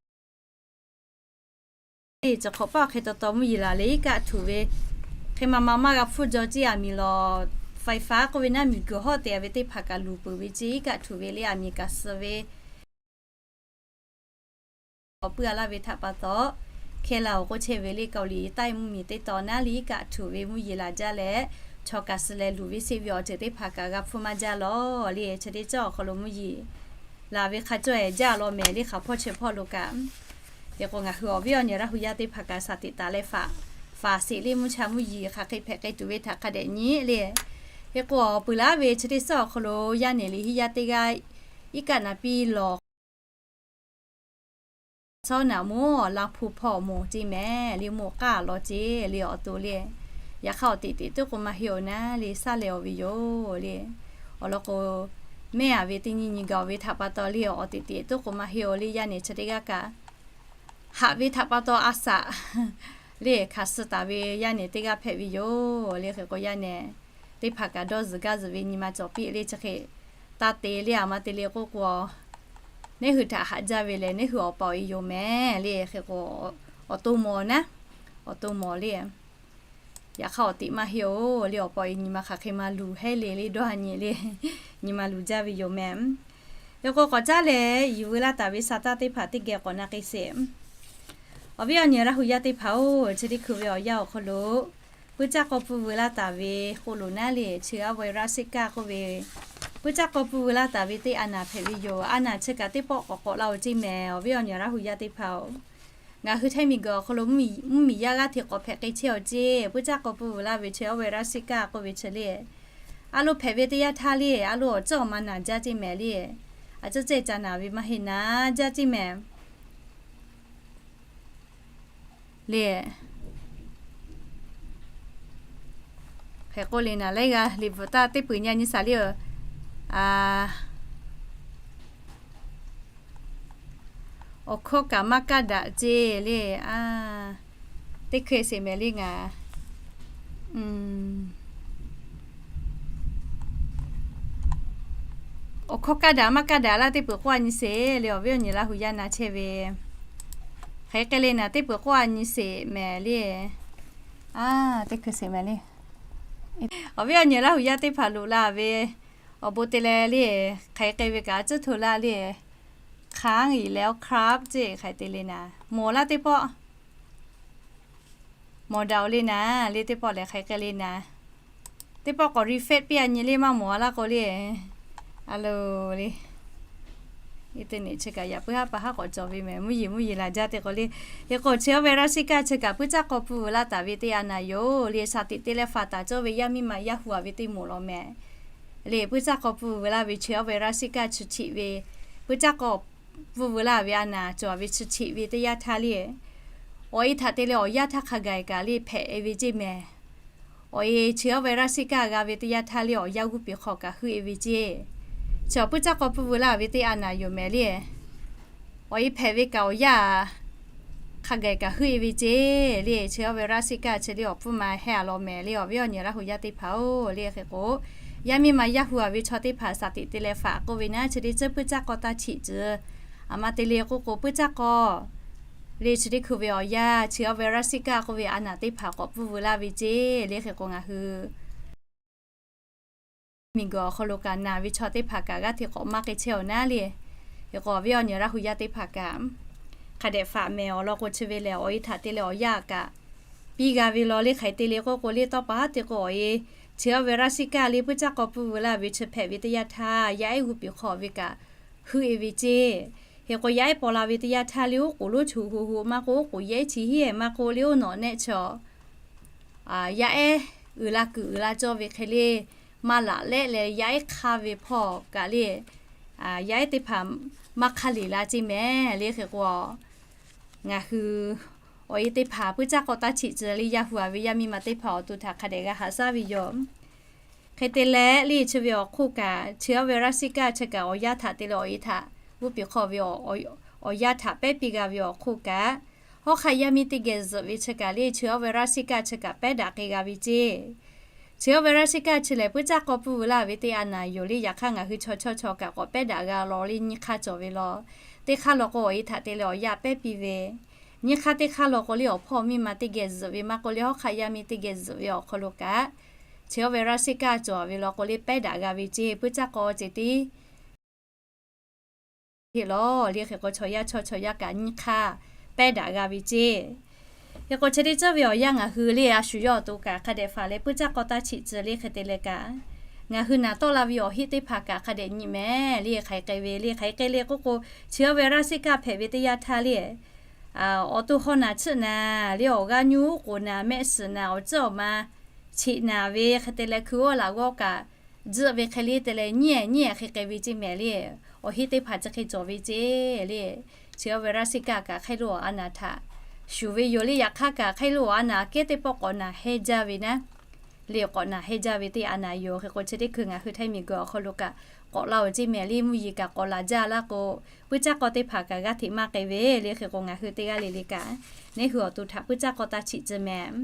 e chi hk'awꞈ paˆ hk'e taw taw mvuhˇ yeˬ laˬ le iˉ kaˆ htuꞈ ve, hk'e ma ma maˇ g'a hpfuhˇ jaw ceˇ aˬ miˍ lawˬ, ไฟฟ้า k'oˆ ve naˉ miˬ guiˬ hawˉ te ve teˇ hpaˍ kaꞈ luˬ peuˬ ve ceˇ iˉ kaˆ htuꞈ ve le aˬ miˍ kaꞈ suh ve awˬ puiˉ a laˇ ve htaꞈ pa taw, hkehˇ la awˬ k'oˆ chehˇ ve le Kaoˍliˇ taiˇ mvuhˇ miˬ teˇ taw naˉ le iˉ kaˆ htuꞈ ve mvuhˇ yeˬ laˬ jaˇ leh, chaw kaꞈ suh leh luˬ ve seˆ ve awˬ ceuˬ teˇ hpaˍ kaꞈ g'a hpfuhˇ maˇ jaˇ lawˬ le. Chi teˇ cawˇ awˬ hk'aw lo mvuhˇ yeˬ laˬ ve hk'a cawˇ-e jaˇ law mehˍ le hk'aˬ hpawˇ chi hpawˇ lo kaꞈ. Hk'e k'o ngaˬ hui awˬ viˉ awˬ nyi Laˇ hu yaˇ teˇ hpaˍ kaꞈ สติ taˍ leh faꞈ, faꞈ sheˍ le mvuhˇ cha mvuhˇ yeˬ hk'aˬ hk'e hpehꞈ k'ai tuˬ ve htaꞈ hk'a dehꞈ nyi le. Hk'e k'o peuˬ laˉ ve chi teˇ cawˇ awˬ hk'aw lo yaˇ nehˬ liꞈ henˇ yaˇ teˇ g'aˇ iˉ kaˆ naˍ piˇ lawˬ chaw naˍ moˍ laˇ hpu hpawˇ moˍ ceˇ mehˍ le, moˍ k'aˇ law ceˇ le awˬ to le. Yaꞈ hk'aˇ awˬ teꞈ teꞈ tuˉ k'o maˇ heˆ-oˬ naˉ le, saˉ leh awˬ ve yoˬ le. Awˬ lawn k'o, mehˆ aˍ ve teˇ nyi nyi gaˬ-oˬ ve htaꞈ pa taw le awˬ teꞈ teꞈ tuˉ k'o maˇ heˆ-oˬ le, yaˇ nehˬ chi teˇ g'aˇ kaꞈ haꞈ ve htaꞈ pa taw a shaꞈ le hkanˍ suh taˍ ve yaˇ nehˬ teˇ g'aˇ hpehꞈ ve yoˬ le. Hk'e k'o yaˇ nehˬ teˇ hpaˍ kaꞈ dawˇ zuhˬ gaˇ zuhˬ ve nyi ma cawˬ piˇ le chi hk'e, taˇ te le aˬ ma te le k'oˆ k'o, neˉ hui htaꞈ haꞈ jaˇ ve lehˬ neˉ hui awˬ pa awˬ e yoˬ mehˍ le. Hk'e k'o awˬ to mawˬ naˉ, awˬ to mawˬ le. Yaꞈ hk'aˇ awˬ teꞈ maˇ heˆ-oˬ le, awˬ pa awˬ e nyi ma hk'aˬ hk'e ma luˬ heˉ le le dawˇ ha nyi le, nyi ma luˬ jaˇ ve yoˬ mehˍ. Hk'e k'o k'awꞈ caˉ leh yuˬ veu laˇ taˍ ve sa taˇ teˇ hpaˍ teˇ geh k'awꞈ na k'ai sheˍ. Awˬ viˉ awˬ nyi Laˇ hu yaˇ teˇ hpaˍ-oˬ, chi teˇ hkui ve awˬ yanˇ awˬ hk'aw lo puiˉ caˇ k'aw pfuhˇ veu laˇ taˍ ve k'oˆ loˬ naˉ le, chi aˉ virus kaˆ k'oˆ ve, puiˉ caˇ k'aw pfuhˇ veu laˇ taˍ ve teˇ a naˍ hpehꞈ ve yoˬ. A naˍ chi kaꞈ teˇ pawˆ k'awꞈ k'awꞈ laˇ-oˬ ceˇ mehˍ. Awˬ viˉ awˬ nyi Laˇ hu yaˇ teˇ hpaˍ-oˬ, ngaˬ hui htaiˇ miˬ guiˬ awˬ hk'aw lo mvuhˇ miˬ yaˇ g'aˇ hteꞈ k'awꞈ hpehꞈ k'ai chehˇ-oˬ ceˇ. Puiˉ caˇ k'aw pfuhˇ veu laˇ ve chi aˉ virus kaˆ k'oˆ ve chi le, a lo hpehꞈ ve teˇ yanˇ htaˇ le a lo awˬ ceuˬ awˬ ma naˍ jaˇ ceˇ mehˍ le. A ceuˬ ceh ca naˍ ve maˇ heˆ naˍ jaˇ ceˇ mehˍ le. Hk'e k'oˆ le naˍ laiˉ g'aˇ liꞈ bvuhꞈ taˇ teˇ peuˬ nyi nyi shaˍ le-oˬ. Awˬ hkawˇ kaꞈ maˇ kaˇ daꞈ ceˇ le. Teˇ hkui sheˍ mehˍ le ngaˬ awˬ hkawˇ kaˇ daꞈ maˇ kaˇ daꞈ laˇ teˇ peuˬ k'oˆ a nyi sheˍ le. Awˬ viˉ awˬ nyi Laˇ hu yaˇ na chehˇ ve hk'e k'ai le naˍ teˇ peuˬ k'oˆ a nyi sheˍ mehˍ le. Teˇ hkui sheˍ mehˍ le. Awˬ viˉ awˬ nyi Laˇ hu yaˇ teˇ hpaˍ loꞈ la ve awˬ bon te leh le, hk'e k'ai ve kaꞈ a cuˉ hto laˇ le. Hk'aˉ i leh awˬ hk'aˉ ceˇ hk'e te le naˍ mawˬ laˇ teˇ pawˆ mawˬ daꞈ-oˬ le naˍ le teˇ pawˆ lehˬ hk'e k'ai le naˍ. Teˇ pawˆ k'awꞈ refresh piˇ a nyi le maˇ mawˬ a laˇ k'o le. A lo le, internet chi kaꞈ yaꞈ puiˉ haˉ pa haˉ k'awꞈ cawˬ ve mehˍ. Mvuhˇ yeˬ mvuhˇ yeˬ laˬ jaˇ te k'o le. Hk'e k'o chi aˉ virus kaˆ chi kaꞈ puiˉ caˇ k'aw pfuhˇ veu laˇ taˍ ve teˇ a naˍ yoˬ le. Shaˍ tiꞈ te leh faˍ taˍ cawˇ ve yaˇ miˇ ma yaˇ hu a ve teˇ moˍ law mehˍ le. Puiˉ caˇ k'aw pfuhˇ veu laˇ ve chi aˉ virus kaˆ chi htiꞈ ve, puiˉ caˇ k'aw pfuhˇ veu laˇ ve a naˍ cawˬ ve chi htiꞈ ve teˇ yanˇ htaˇ le, awˬ e htaꞈ te leh awˬ yanˇ htaˇ hk'a gaˬ kaꞈ le hpehꞈ e ve ceˇ mehˍ. Awˬ e chi aˉ virus kaˆ g'a ve teˇ yanˇ htaˇ le awˬ yanˇ g'uˇ piˍ hk'aw kaꞈ heuˆ e ve ceˇ. Chi awˬ puiˉ caˇ k'aw pfuhˇ veu laˇ ve teˇ a naˍ yoˬ mehˍ le. Awˬ e hpehꞈ ve kaꞈ awˬ yanˇ hk'a gaˬ kaꞈ heuˆ e ve ceˇ le. Chi aˉ virus kaˆ chi le awˬ pfuhˇ ma heh a law mehˍ le. Awˬ viˉ awˬ nyi Laˇ hu yaˇ teˇ hpaˍ-oˬ le, hk'e k'o yaˇ miˇ ma yaˇ hu a ve chaw teˇ hpaˍ shaˍ tiꞈ te leh faˍ k'oˆ ve naˉ chi teˇ ceuˬ puiˉ caˇ k'aw taˇ htiꞈ ceuˬ. Aˬ ma te le k'oˆ k'o puiˉ caˇ k'aw le chi teˇ hkui ve awˬ yanˇ chi aˉ virus kaˆ k'oˆ ve a naˍ teˇ hpaˍ k'awꞈ pfuhˇ veu laˇ ve ceˇ le. Hk'e k'o ngaˬ hui miˬguiˬ awˬ hk'aw lo kaꞈ naˬ ve chaw teˇ hpaˍ kaꞈ g'aˇ hteꞈ k'awꞈ maˇ k'ai chehˇ awˬ naˉ le. Hk'e k'o awˬ viˉ awˬ nyi Laˇ hu yaˇ teˇ hpaˍ kaꞈ hk'a dehꞈ faꞈ mehˍ awˬ lawn k'o chi ve lehˬ awˬ e htaꞈ te leh awˬ yanˇ kaꞈ piˇ g'a ve law le. Hk'aˬ hk'e te le k'oˆ k'o le tawˇ pa haˉ te k'o awˬ e chi awˇ ve Russia kaꞈ le puiˉ caˇ k'aw pfuhˇ veu laˇ ve chi hpehꞈ ve teˇ yanˇ htaˇ yaˇ ehˉ g'uˇ piˍ hk'aw ve kaꞈ heuˆ e ve ceˇ. Hk'e k'o yaˇ ehˉ paw la ve teˇ yanˇ htaˇ le oˉ k'oˍ lonˉ choˬ hu hu maˇ k'oˆ, oˉ k'oˍ yehˉ chi hiˉ maˇ k'oˆ le oˉ nawꞈ nehˆ chaw yaˇ ehˉ uiˍ la kuiˬ uiˍ la cawˇ ve hk'e le maˇ laꞈ lehˆ leh yaˇ ehˉ hk'aˇ ve hpawˇ kaꞈ le yaˇ ehˉ teˇ hpaˍ maˇ hk'aˇ liꞈ la ceˇ mehˍ le. Hk'e k'o ngaˬ hui awˬ e teˇ hpaˍ puiˉ caˇ k'aw taˇ chiꞈ tcuh le yaˇ hu a ve yaˇ miˇ ma teˇ hpaˍ awˬ to htaꞈ hk'a dehꞈ g'a haꞈ shaˉ ve yoˬ. Hk'e te leh le chi ve awˬ hk'oˆ kaꞈ chi awˇ ve Russia kaꞈ chi kaꞈ awˬ yanˇ htaꞈ te leh awˬ e htaꞈ g'uˇ piˍ hk'aw ve awˬ yanˇ htaꞈ pehˉ piˇ g'a ve awˬ hk'oˆ kaꞈ, hawˉ hk'aˆ yaˇ miˇ teˇ geh zuhꞈ ve chi kaꞈ le chi awˇ ve Russia kaꞈ chi kaꞈ pehˉ daꞈ k'ai g'a ve ceˇ. Chi awˇ ve Russia kaꞈ chi lehˬ puiˉ caˇ k'aw pfuhˇ veu laˇ ve teˇ a naˍ yoˬ le. Yaꞈ hk'aˇ ngaˬ hui chaw chawˇ chaw kaꞈ k'awꞈ pehˉ daꞈ g'a law le nyiˇ hk'aˇ cawˬ ve law. Teˇ hk'aˇ law k'o awˬ e htaꞈ te leh awˬ yanˇ pehˉ piˇ ve, nyiˇ hk'aˇ teˇ hk'aˇ law k'o le awˬ hpawˇ miˇ ma teˇ geh zuhꞈ ve maˇ k'oˆ le hawˉ hk'aˆ yaˇ miˇ teˇ geh zuhꞈ ve awˬ hk'aw lo kaꞈ chi awˇ ve Russia kaꞈ cawˬ ve law k'o le pehˉ daꞈ g'a ve ceˇ. Puiˉ caˇ k'aw ceˇ tiˉ heˆ lawˬ le. Hk'e k'o chaw yaˇ chawˇ chaw yaˇ kaꞈ nyiˇ hk'aˇ pehˉ daꞈ g'a ve ceˇ. Hk'e k'o chi teˇ cawˇ ve awˬ yanˇ ngaˬ hui le a shu yawˇ awˬ to kaꞈ hk'a dehꞈ faˍ leh puiˉ caˇ k'aw taˇ chiꞈ tcuh le. Hk'e te leh kaꞈ ngaˬ hui naˍ tawˆ la ve awˬ heˆ teˇ hpaˍ kaꞈ hk'a dehꞈ nyi mehˍ le. Hk'aˬ hk'e k'ai ve le hk'aˬ hk'e k'ai le k'oˆ k'o chi awˇ ve Russia kaꞈ hpehꞈ ve teˇ yanˇ htaˇ le awˬ to hawˇ naˍ chiˆ naˍ le awˬ g'aˇ nyuˇ k'oˍ naˍ mehˆ suhˍ naˍ awˬ ceuˇ awˬ ma cheꞈ naˍ ve hk'e te leh hkui oˇ laꞈ g'awˇ kaꞈ tzuhˆ ve hk'e le te leh nyiˇ ehˍ nyiˇ ehˍ hk'e k'ai ve ceˇ mehˍ le. Awˬ heˆ teˇ hpaˍ chi hk'e cawˬ ve ceˇ le. Chi awˇ ve Russia kaꞈ hk'aˬ lo awˬ a naˍ htaꞈ shuˍ ve yoˬ le. Yaꞈ hk'aˇ kaꞈ hk'aˬ lo awˬ a naˍ kehˉ teˇ pawˆ k'awꞈ naˍ hehnˇ jaˇ ve naˉ le k'awꞈ naˍ hehnˇ jaˇ ve teˇ a naˍ yoˬ. Hk'e k'o chi teˇ hkui ngaˬ hui htaiˇ miˬguiˬ awˬ hk'aw lo kaꞈ k'awꞈ la oˬ ceˇ mehˍ le. Mvuhˇ yeˬ kaꞈ k'awꞈ laˬ jaˇ laˇ k'o puiˉ caˇ k'aw teˇ hpaˍ kaꞈ g'aˇ hteꞈ maˇ k'ai ve le. Hk'e k'o ngaˬ hui teˇ g'aˇ le le kaꞈ neˉ hui awˬ to htaꞈ puiˉ caˇ k'aw taˇ chiꞈ tcuh mehˍ.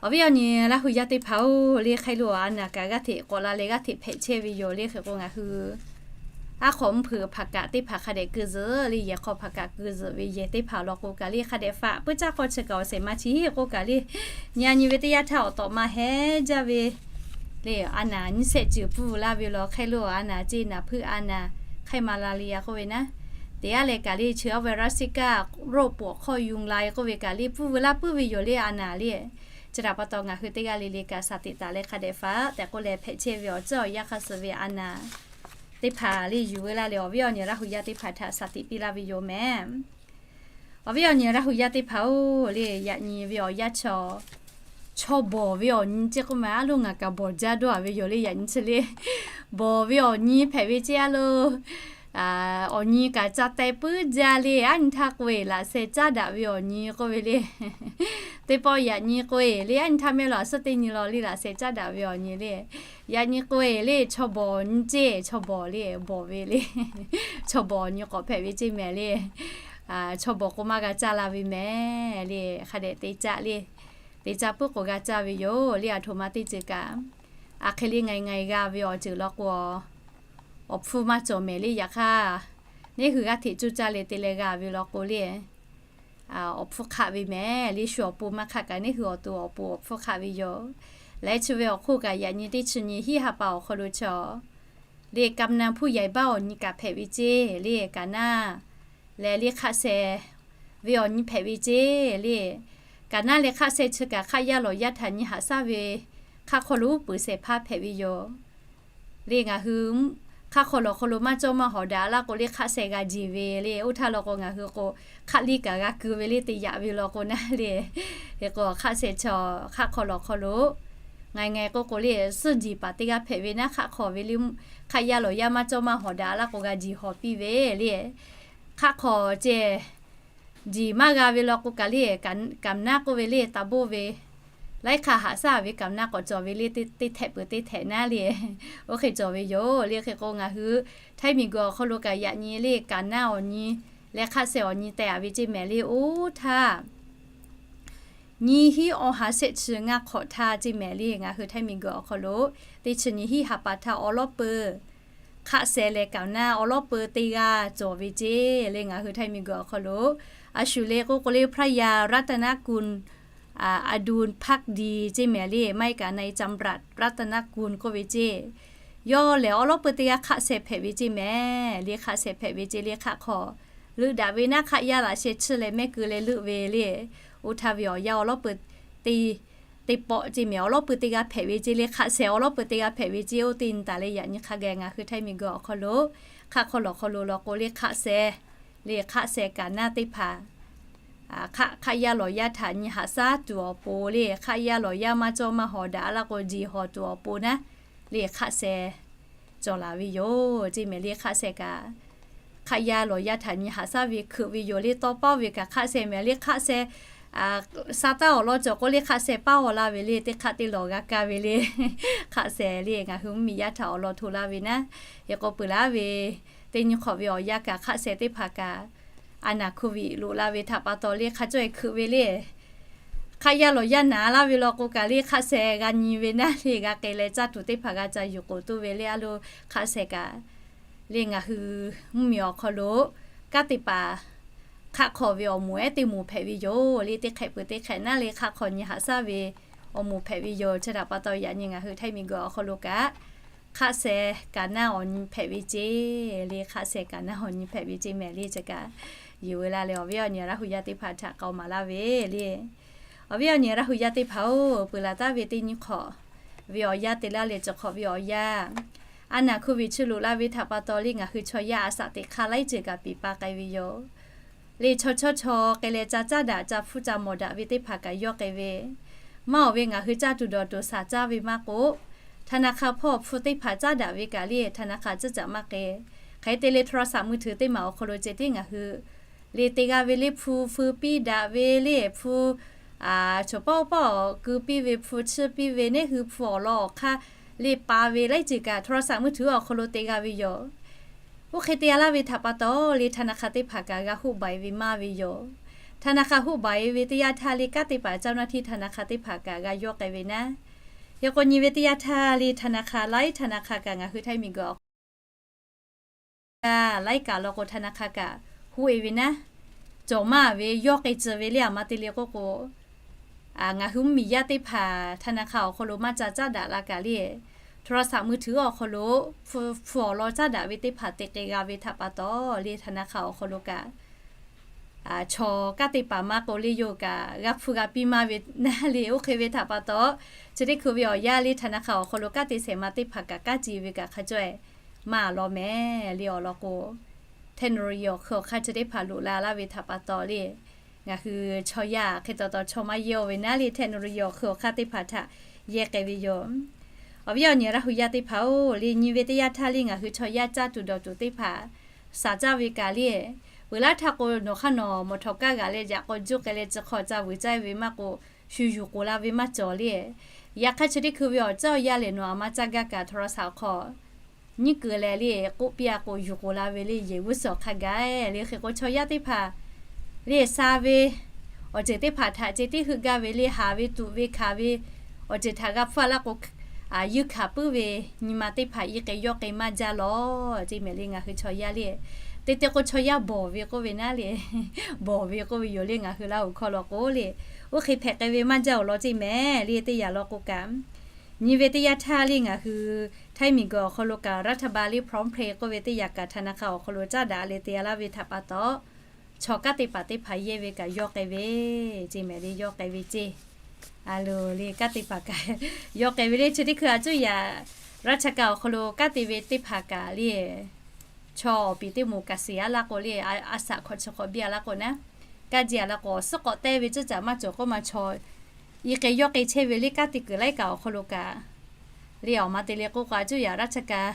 Awˬ viˉ awˬ nyi Laˇ hu yaˇ teˇ hpaˍ-oˬ le hk'aˬ lo awˬ a naˍ kaꞈ g'aˇ hteꞈ k'awꞈ la leh g'aˇ hteꞈ hpehꞈ chehˇ ve yoˬ le. Hk'e k'o ngaˬ hui aˉ hk'awꞈ mvuhˇ hpeuꞈ hpaˍ kaꞈ teˇ hpaˍ hk'a dehꞈ keu zuhꞈ le yehˬ hk'aw hpaˍ kaꞈ keu zuhꞈ ve yehˬ teˇ hpaˍ law k'o kaꞈ le hk'a dehꞈ faꞈ puiˉ caˇ k'aw chi kaꞈ awˬ shehˍ ma chi heˆ k'oˆ kaꞈ le nyi a nyi ve teˇ yanˇ htaˇ awˬ tawꞈ ma hehnˇ jaˇ ve le a naˍ nyiˇ shehˆ ceuˬ pfuhˇ veu laˇ ve law hk'aˬ lo a naˍ ceˇ naˍ hpuiˇ a naˍ hk'aˇ ma la le yaˇ k'oˆ ve naˉ. Teˇ g'aˇ leh kaꞈ le chi awˇ ve Russia kaꞈ roˆ poˬ awˬ hk'aw yuˬ la e k'oˆ ve kaꞈ le pfuhˇ veu laˇ puiˉ ve yoˬ le a naˍ le. Chi htaꞈ pa taw ngaˬ hui teˇ g'aˇ le le kaꞈ shaˍ tiꞈ taˍ leh hk'a dehꞈ faꞈ tehꞈ k'oˆ leh hpehꞈ chehˇ ve awˬ ceuˇ awˬ yanˇ hk'a suh ve a naˍ teˇ hpaˍ le yuˬ veu laˇ leh awˬ viˉ awˬ nyi Laˇ hu yaˇ teˇ hpaˍ htaꞈ shaˍ tiꞈ piˇ laˇ ve yoˬ mehˍ. Awˬ viˉ awˬ nyi Laˇ hu yaˇ teˇ hpaˍ-oˬ le yaꞈ nyi ve awˬ yanˇ chaw chaw bawˬ ve awˬ nyi ceˇ k'oˆ ma a loˇ ngaˬ kaꞈ bawˬ jaˇ dawˇ a ve yoˬ le. Yaꞈ nyi chi le bawˬ ve awˬ nyi hpehꞈ ve ceˇ a loˇ. Awˬ nyi kaꞈ ca teh puiˉ jaˇ le. Aˉ nyi htaˇ k'oˆ ve laꞈ sheh caˉ daꞈ ve awˬ nyi k'oˆ ve le. Teˇ pawˆ yaꞈ nyi k'oˆ ve le aˉ nyi htaˇ mehˆ law a suhˉ teˇ nyi law le laꞈ sheh caˉ daꞈ ve awˬ nyi le. Yaꞈ nyi k'oˆ ve le chaw bawˬ awˬ nyi ceˇ chaw bawˬ le bawˬ ve le. Chaw bawˬ awˬ nyi k'awꞈ hpehꞈ ve ceˇ mehˍ le. Chaw bawˬ k'o maˇ g'a caˇ la ve mehˍ le. Hk'a dehꞈ te caˇ le. Te caˇ puiˉ k'o g'a caˇ ve yoˬ le. A htoꞈ ma teˇ ceuˬ kaꞈ a hk'e le ngaiˬ ngaiˬ g'a ve awˬ ceuˬ law k'o awˬ hpfuhˇ maˇ cawˬ mehˍ le. Yaꞈ hk'aˇ neˉ hui g'aˇ hteꞈ cuˇ caˇ leh te leh g'a ve law k'o le awˬ hpfuhˇ hk'aˆ ve mehˍ le. Shu awˬ pon maˇ hk'aˆ kaꞈ neˉ hui awˬ to awˬ pon awˬ hpfuhˇ hk'aˆ ve yoˬ. Leh chi ve awˬ hk'oˆ kaꞈ yaꞈ nyi teˇ chi nyi hiˉ ha pa awˬ hk'aw lo chaw le กำนันผู้ใหญ่บ้าน awˬ nyi kaꞈ hpehꞈ ve ceˇ le. Kaˍ naˇ leh le hk'aˆ sheh ve awˬ nyi hpehꞈ ve ceˇ le. Kaˍ naˇ leh hk'aˆ sheh chi kaꞈ hk'aˆ yaˇ lawˬ yaˇ htaꞈ nyi haꞈ shaˉ ve hk'aˆ hk'aw lo uˉ peunˍ shehˍ hpaˇ hpehꞈ ve yoˬ. Le ngaˬ hui hk'aˆ hk'aw lawˬ hk'aw lo maˇ cawˇ maˇ hawˍ daꞈ laˇ k'o le hk'aˆ sheh g'a jeˬ ve le. Oˇ htaˇ law k'o ngaˬ hui k'o hk'aˆ liˇ kaꞈ g'a keu ve le te yaꞈ ve law k'o naˉ le. Hk'e k'o hk'aˆ sheh chaw hk'aˆ hk'aw lawˬ hk'aw lo ngaiˬ ngaiˬ k'oˆ k'o le suhˆ jeˬ paˍ teˇ g'aˇ hpehꞈ ve naˉ hk'aˆ hk'aw ve le. Hk'aˆ yaˇ lawˬ yaˇ maˇ cawˇ maˇ hawˍ daꞈ laˇ k'o g'a jeˬ hawˍ piˇ ve le. Hk'aˆ hk'aw ceh jeˬ maˇ g'a ve law k'o kaꞈ le กำนัน k'oˆ ve le taˍ boˆ ve laiˉ hk'aˇ haꞈ shaˉ ve กำนัน k'awꞈ cawˬ ve le. Teˇ htehꞈ peuˬ teˇ htehꞈ naˉ le oˇ hk'e cawˬ ve yoˬ le. Hk'e k'o ngaˬ hui htaiˇ miˬ guiˬ awˬ hk'aw lo kaꞈ yaꞈ nyi le kaˍ naˇ awˬ nyi leh hk'aˆ sheh awˬ nyi teh a ve ceˇ mehˍ le. Oˇ htaˇ nyiˇ hinˉ awˬ ha shehˆ chi ngaˇ hk'awꞈ htaˇ ceˇ mehˍ le. Ngaˬ hui htaiˇ miˬ guiˬ awˬ hk'aw lo teˇ chi nyi hiˉ ha pa htaˇ awˬ lawˉ peu hk'aˆ sheh leh kaˍ naˇ awˬ lawˉ peu teˇ g'aˇ cawˬ ve ceˇ le. Ngaˬ hui htaiˇ miˬ guiˬ awˬ hk'aw lo a shu le k'oˆ k'o le พระยารัตนกุล อดุลภักดี ceˇ mehˍ le, maˇ heˆ kaꞈ นายจำรัด รัตนกุล k'oˆ ve ceˇ. Yawˇ lehˬ awˉ lawˉ peuˬ teˇ g'aˇ hk'aˆ seh hpehꞈ ve ceˇ mehˍ le, hk'aˆ seh hpehꞈ ve ceˇ le, hk'aˆ hk'aw leuˆ daꞈ ve naˉ, hk'aˆ yaˇ laꞈ sheh chiˇ leh mehˆ keu leh leuˆ ve le. Oˇ htaˇ ve awˬ yanˇ awˉ lawˉ peuˬ teˇ pawˆ ceˇ mehˍ, awˉ lawˉ peuˬ teˇ g'aˇ hpehꞈ ve ceˇ le, hk'aˆ seh awˉ lawˉ peuˬ teˇ g'aˇ hpehꞈ ve ceˇ. Oˇ teˇ nyi taˍ leh yaꞈ nyi hk'a gaˬ ngaˬ hui Htaiˇ miˬguiˬ awˬ hk'aw lo, hk'aˆ hk'aw lawˬ hk'aw lo law k'o le, hk'aˆ seh le, hk'aˆ seh kaꞈ naˇ teˇ hpaˍ hk'aˆ, hk'aˆ yaˇ lawˬ yaˇ htaꞈ nyi haꞈ shaˉ tuˬ awˬ pon le, hk'aˆ yaˇ lawˬ yaˇ maˇ cawˇ maˇ hawˍ daꞈ laˇ k'o, jiˬ hawˍ tuˬ awˬ pon naˉ le, hk'aˆ seh cawˬ laˬ ve yoˬ ceˇ mehˍ le. Hk'aˆ seh kaꞈ hk'aˆ yaˇ lawˬ yaˇ htaꞈ nyi haꞈ shaˉ ve hkeuꞈ ve yoˬ le. Tawˇ paˉ ve kaꞈ hk'aˆ seh mehˍ le, hk'aˆ seh sa taˉ awˬ lawn cawˬ k'o le, hk'aˆ seh paˉ aw laˇ ve le, teˇ hk'aˆ teˇ lawˬ g'a kaˇ ve le. Hk'aˆ seh le ngaˬ hui mvuhˇmiˬ yaˇ htaꞈ awˬ lawn hto laˇ ve naˉ. Hk'e k'o peuˬ laˇ ve teˇ nyi hk'awꞈ ve awˬ yanˇ kaꞈ hk'aˆ seh teˇ hpaˍ kaꞈ a naˍ hk'oˆ viꞈ loꞈ la ve htaꞈ pa taw le, hk'a cawˇ e hkeuꞈ ve le. Hk'aˆ yaˇ lawˬ yaˇ naˍ laˇ ve law k'o kaꞈ le, hk'aˆ seh g'a nyi ve naˉ le, g'a k'ai leh caˇ tuˬ teˇ hpaˍ g'a ca yuˬ k'oˍ toˇ ve le. A lo hk'aˆ seh kaꞈ le ngaˬ hui mvuhˇmiˬ awˬ hk'aw lo kanˉ te paˍ hk'aˆ hk'aw ve awˬ moˍ ehˉ teˇ moˍ hpehꞈ ve yoˬ le. Teˇ hk'ehꞈ peuˬ teˇ hk'ehꞈ naˉ le, hk'aˆ hk'aw nyi haꞈ shaˉ ve awˬ moˍ hpehꞈ ve yoˬ. Chi htaꞈ pa taw yaꞈ nyi ngaˬ hui Htaiˇ miˬguiˬ awˬ hk'aw lo kaꞈ hk'aˆ seh kaꞈ naˇ awˬ nyi hpehꞈ ve ceˇ le, hk'aˆ seh kaꞈ naˇ awˬ nyi hpehꞈ ve ceˇ mehˍ le. Chi kaꞈ yuˬ ve la leh awˬ viˉ awˬ nyi Laˇ hu yaˇ teˇ hpaˍ htaꞈ k'aoˍ maˍ laˇ ve le. Awˬ viˉ awˬ nyi Laˇ hu yaˇ teˇ hpaˍ-oˬ, peuˬ laˬ taˍ ve teˇ nyi hk'awꞈ ve awˬ yanˇ te laˇ leh, chi hk'awꞈ ve awˬ yanˇ a naˍ hk'oˆ viꞈ chi loꞈ la ve htaꞈ pa taw le ngaˬ hui chaw yaˇ a shaꞈ teꞈ hk'aˇ laiˉ ceuˬ kaꞈ piˍ pa k'ai ve yoˬ. Le chaw chawˇ chaw k'ai leh ca caˇ daꞈ, ca hpfuhˇ ca mawˬ daꞈ ve teˇ hpaˍ kaꞈ yawˇ k'ai ve maˇ awˬ ve ngaˬ hui caˇ tuˬ dawˬ tuˬ shaˍ caˇ ve maˇ k'o, ธนาคาร hpawˇ hpu teˇ hpaˍ caˇ daꞈ ve kaꞈ le ธนาคาร ceuˇ caꞈ maˇ k'ai. Hk'e te le โทรศัพท์มือถือ teˇ maˬ awˬ hk'aw lo ceh tiˉ ngaˬ hui le te g'a ve le, hpu feu piˇ daꞈ ve le, hpu chaw pawˆ pawˆ keu piˇ ve, hpu chiˇ piˇ ve, neˇ hui hpu awˬ lawn awˬ hk'aˇ le pa ve laiˉ ceuˬ kaꞈ โทรศัพท์มือถือ awˬ hk'aw lo te g'a ve yoˬ. Oˇ hk'e te g'a laˇ ve htaꞈ pa taw le ธนาคาร teˇ hpaˍ kaꞈ g'a hoˆ baiˍ ve maˇ ve yoˬ. ธนาคาร hoˆ baiˍ ve teˇ yanˇ htaˇ le kanˉ te paˍ เจ้าหน้าที่ธนาคาร teˇ hpaˍ kaꞈ g'a yawˇ k'ai ve naˉ. Hk'e k'o nyi ve teˇ yanˇ htaˇ le ธนาคาร laiˉ ธนาคาร kaꞈ ngaˬ hui Htaiˇ miˬguiˬ awˬ hk'aw lo laiˉ kaꞈ law k'o ธนาคาร kaꞈ hoˆ e ve naˉ. Cawˬ maˇ ve yawˇ k'ai tcuh ve le, aˬ ma te le k'oˆ k'o ngaˬ hui mvuhˇmiˬ yaˇ teˇ hpaˍ ธนาคาร awˬ hk'aw lo maˇ ca caˇ daꞈ la kaꞈ le, โทรศัพท์มือถือ awˬ hk'aw lo hpu awˬ lawn caˇ daꞈ ve teˇ hpaˍ te k'ai g'a ve htaꞈ pa taw le ธนาคาร awˬ hk'aw lo kaꞈ chaw kanˉ te paˍ maˇ k'o le yoˬ kaꞈ g'a hpu g'a piˇ maˇ ve naˉ le. Oˇ hk'e ve htaꞈ pa taw chi teˇ hkui ve awˬ yanˇ le ธนาคาร awˬ hk'aw lo kanˉ te shehˍ ma teˇ hpaˍ kaꞈ kanˉ ci ve kaꞈ hk'a cawˇ e maˇ law mehˍ le. Awˬ lawn k'o เทคโนโลยี awˬ hk'aw hk'a chi teˇ hpaˍ loꞈ la laˇ ve htaꞈ pa taw le ngaˬ hui chaw yaˇ hk'e taw taw chaw maˇ yehˇ oˬ ve naˉ le เทคโนโลยี awˬ hk'aw hk'a teˇ hpaˍ htaꞈ yehˇ k'ai ve yoˬ. Awˬ viˉ awˬ nyi Laˇ hu yaˇ teˇ hpaˍ-oˬ, le nyi ve teˇ yanˇ htaˇ le ngaˬ hui chaw yaˇ caˇ tuˬ dawˬ tuˬ teˇ hpaˍ shaˍ caˇ ve kaꞈ le, peuˬ laˇ htaˇ k'o nawˬ hk'aˇ nawˬ มอเตอร์ไซค์ g'aꞈ leh yaꞈ k'aw juˇ k'ai leh chi hk'aw ca vuiˬ caˇ ve maˇ k'o, shu yuˬ k'oˍ la ve maˇ cawˬ le. Yaꞈ hk'aˇ chi teˇ hkui ve awˬ caˇ awˬ yanˇ lehˬ nawˬ aˬ ma caˇ gaˇ kaꞈ โทรศัพท์ awˬ hk'aw nyiˉ kuiˬ leh le k'oˆ piˇ a k'o yuˬ k'oˍ la ve le, yehˬ g'uˇ suhˍ awˬ hk'a gaˬ le. Hk'e k'o chaw yaˇ teˇ hpaˍ le sha ve awˬ ceuˬ teˇ hpaˍ htaꞈ ceh tiˉ heuˆ gaˇ ve le, haˍ ve tuꞈ ve hkanˍ ve awˬ ceuˬ htaꞈ g'a hpfuhˇ a laˇ k'o, yuˇ hkanˍ puiˉ ve nyi ma teˇ hpaˍ iˉ k'e yawˇ k'e maˇ jaˇ lawˬ ceˇ mehˍ le. Ngaˬ hui chaw yaˇ le te te k'o chaw yaˇ bawˬ ve k'oˆ ve naˉ le, bawˬ ve k'oˆ ve yoˬ le. Ngaˬ hui Laˇ huˍ hkawˇ law k'o le, oˇ hk'e hpehꞈ k'ai ve maˇ jaˇ awˬ lawn ceˇ mehˍ le. Teˇ yanˇ law k'o kaꞈ nyi ve teˇ yanˇ htaˇ le ngaˬ hui Htaiˇ miˬguiˬ awˬ hk'aw lo kaꞈ รัฐบาล le พร้อมเพย์ k'oˆ ve teˇ yanˇ kaꞈ ธนาคาร awˬ hk'aw lo caˇ daꞈ le te a laˇ ve htaꞈ pa taw, chaw kanˉ te paˍ teˇ hpaˍ yehˇ ve kaꞈ yawˇ k'ai ve ceˇ mehˍ le. Yawˇ k'ai ve ceˇ a lo le kanˉ te paˍ kaꞈ yawˇ k'ai ve le. Chi teˇ hkui a cuˇ yaꞈ ราชการ awˬ hk'aw lo kanˉ te ve teˇ hpaˍ kaꞈ le chaw awˬ piˍ teˇ moˍ kaꞈ shiˍ a laˇ k'o le, a shaꞈ hk'awꞈ chi hk'awꞈ biˇ a laˇ k'o naˉ, kanˉ ji a laˇ k'o suhˉ k'awꞈ te ve cuˇ caꞈ maˇ cawˬ k'oˆ ma chaw iˉ k'e yawˇ k'e chehˇ ve le. Kanˉ te kuiˬ laiˉ kaꞈ awˬ hk'aw lo kaꞈ le awˬ ma te le k'oˆ k'o a cuˇ yaꞈ ราชการ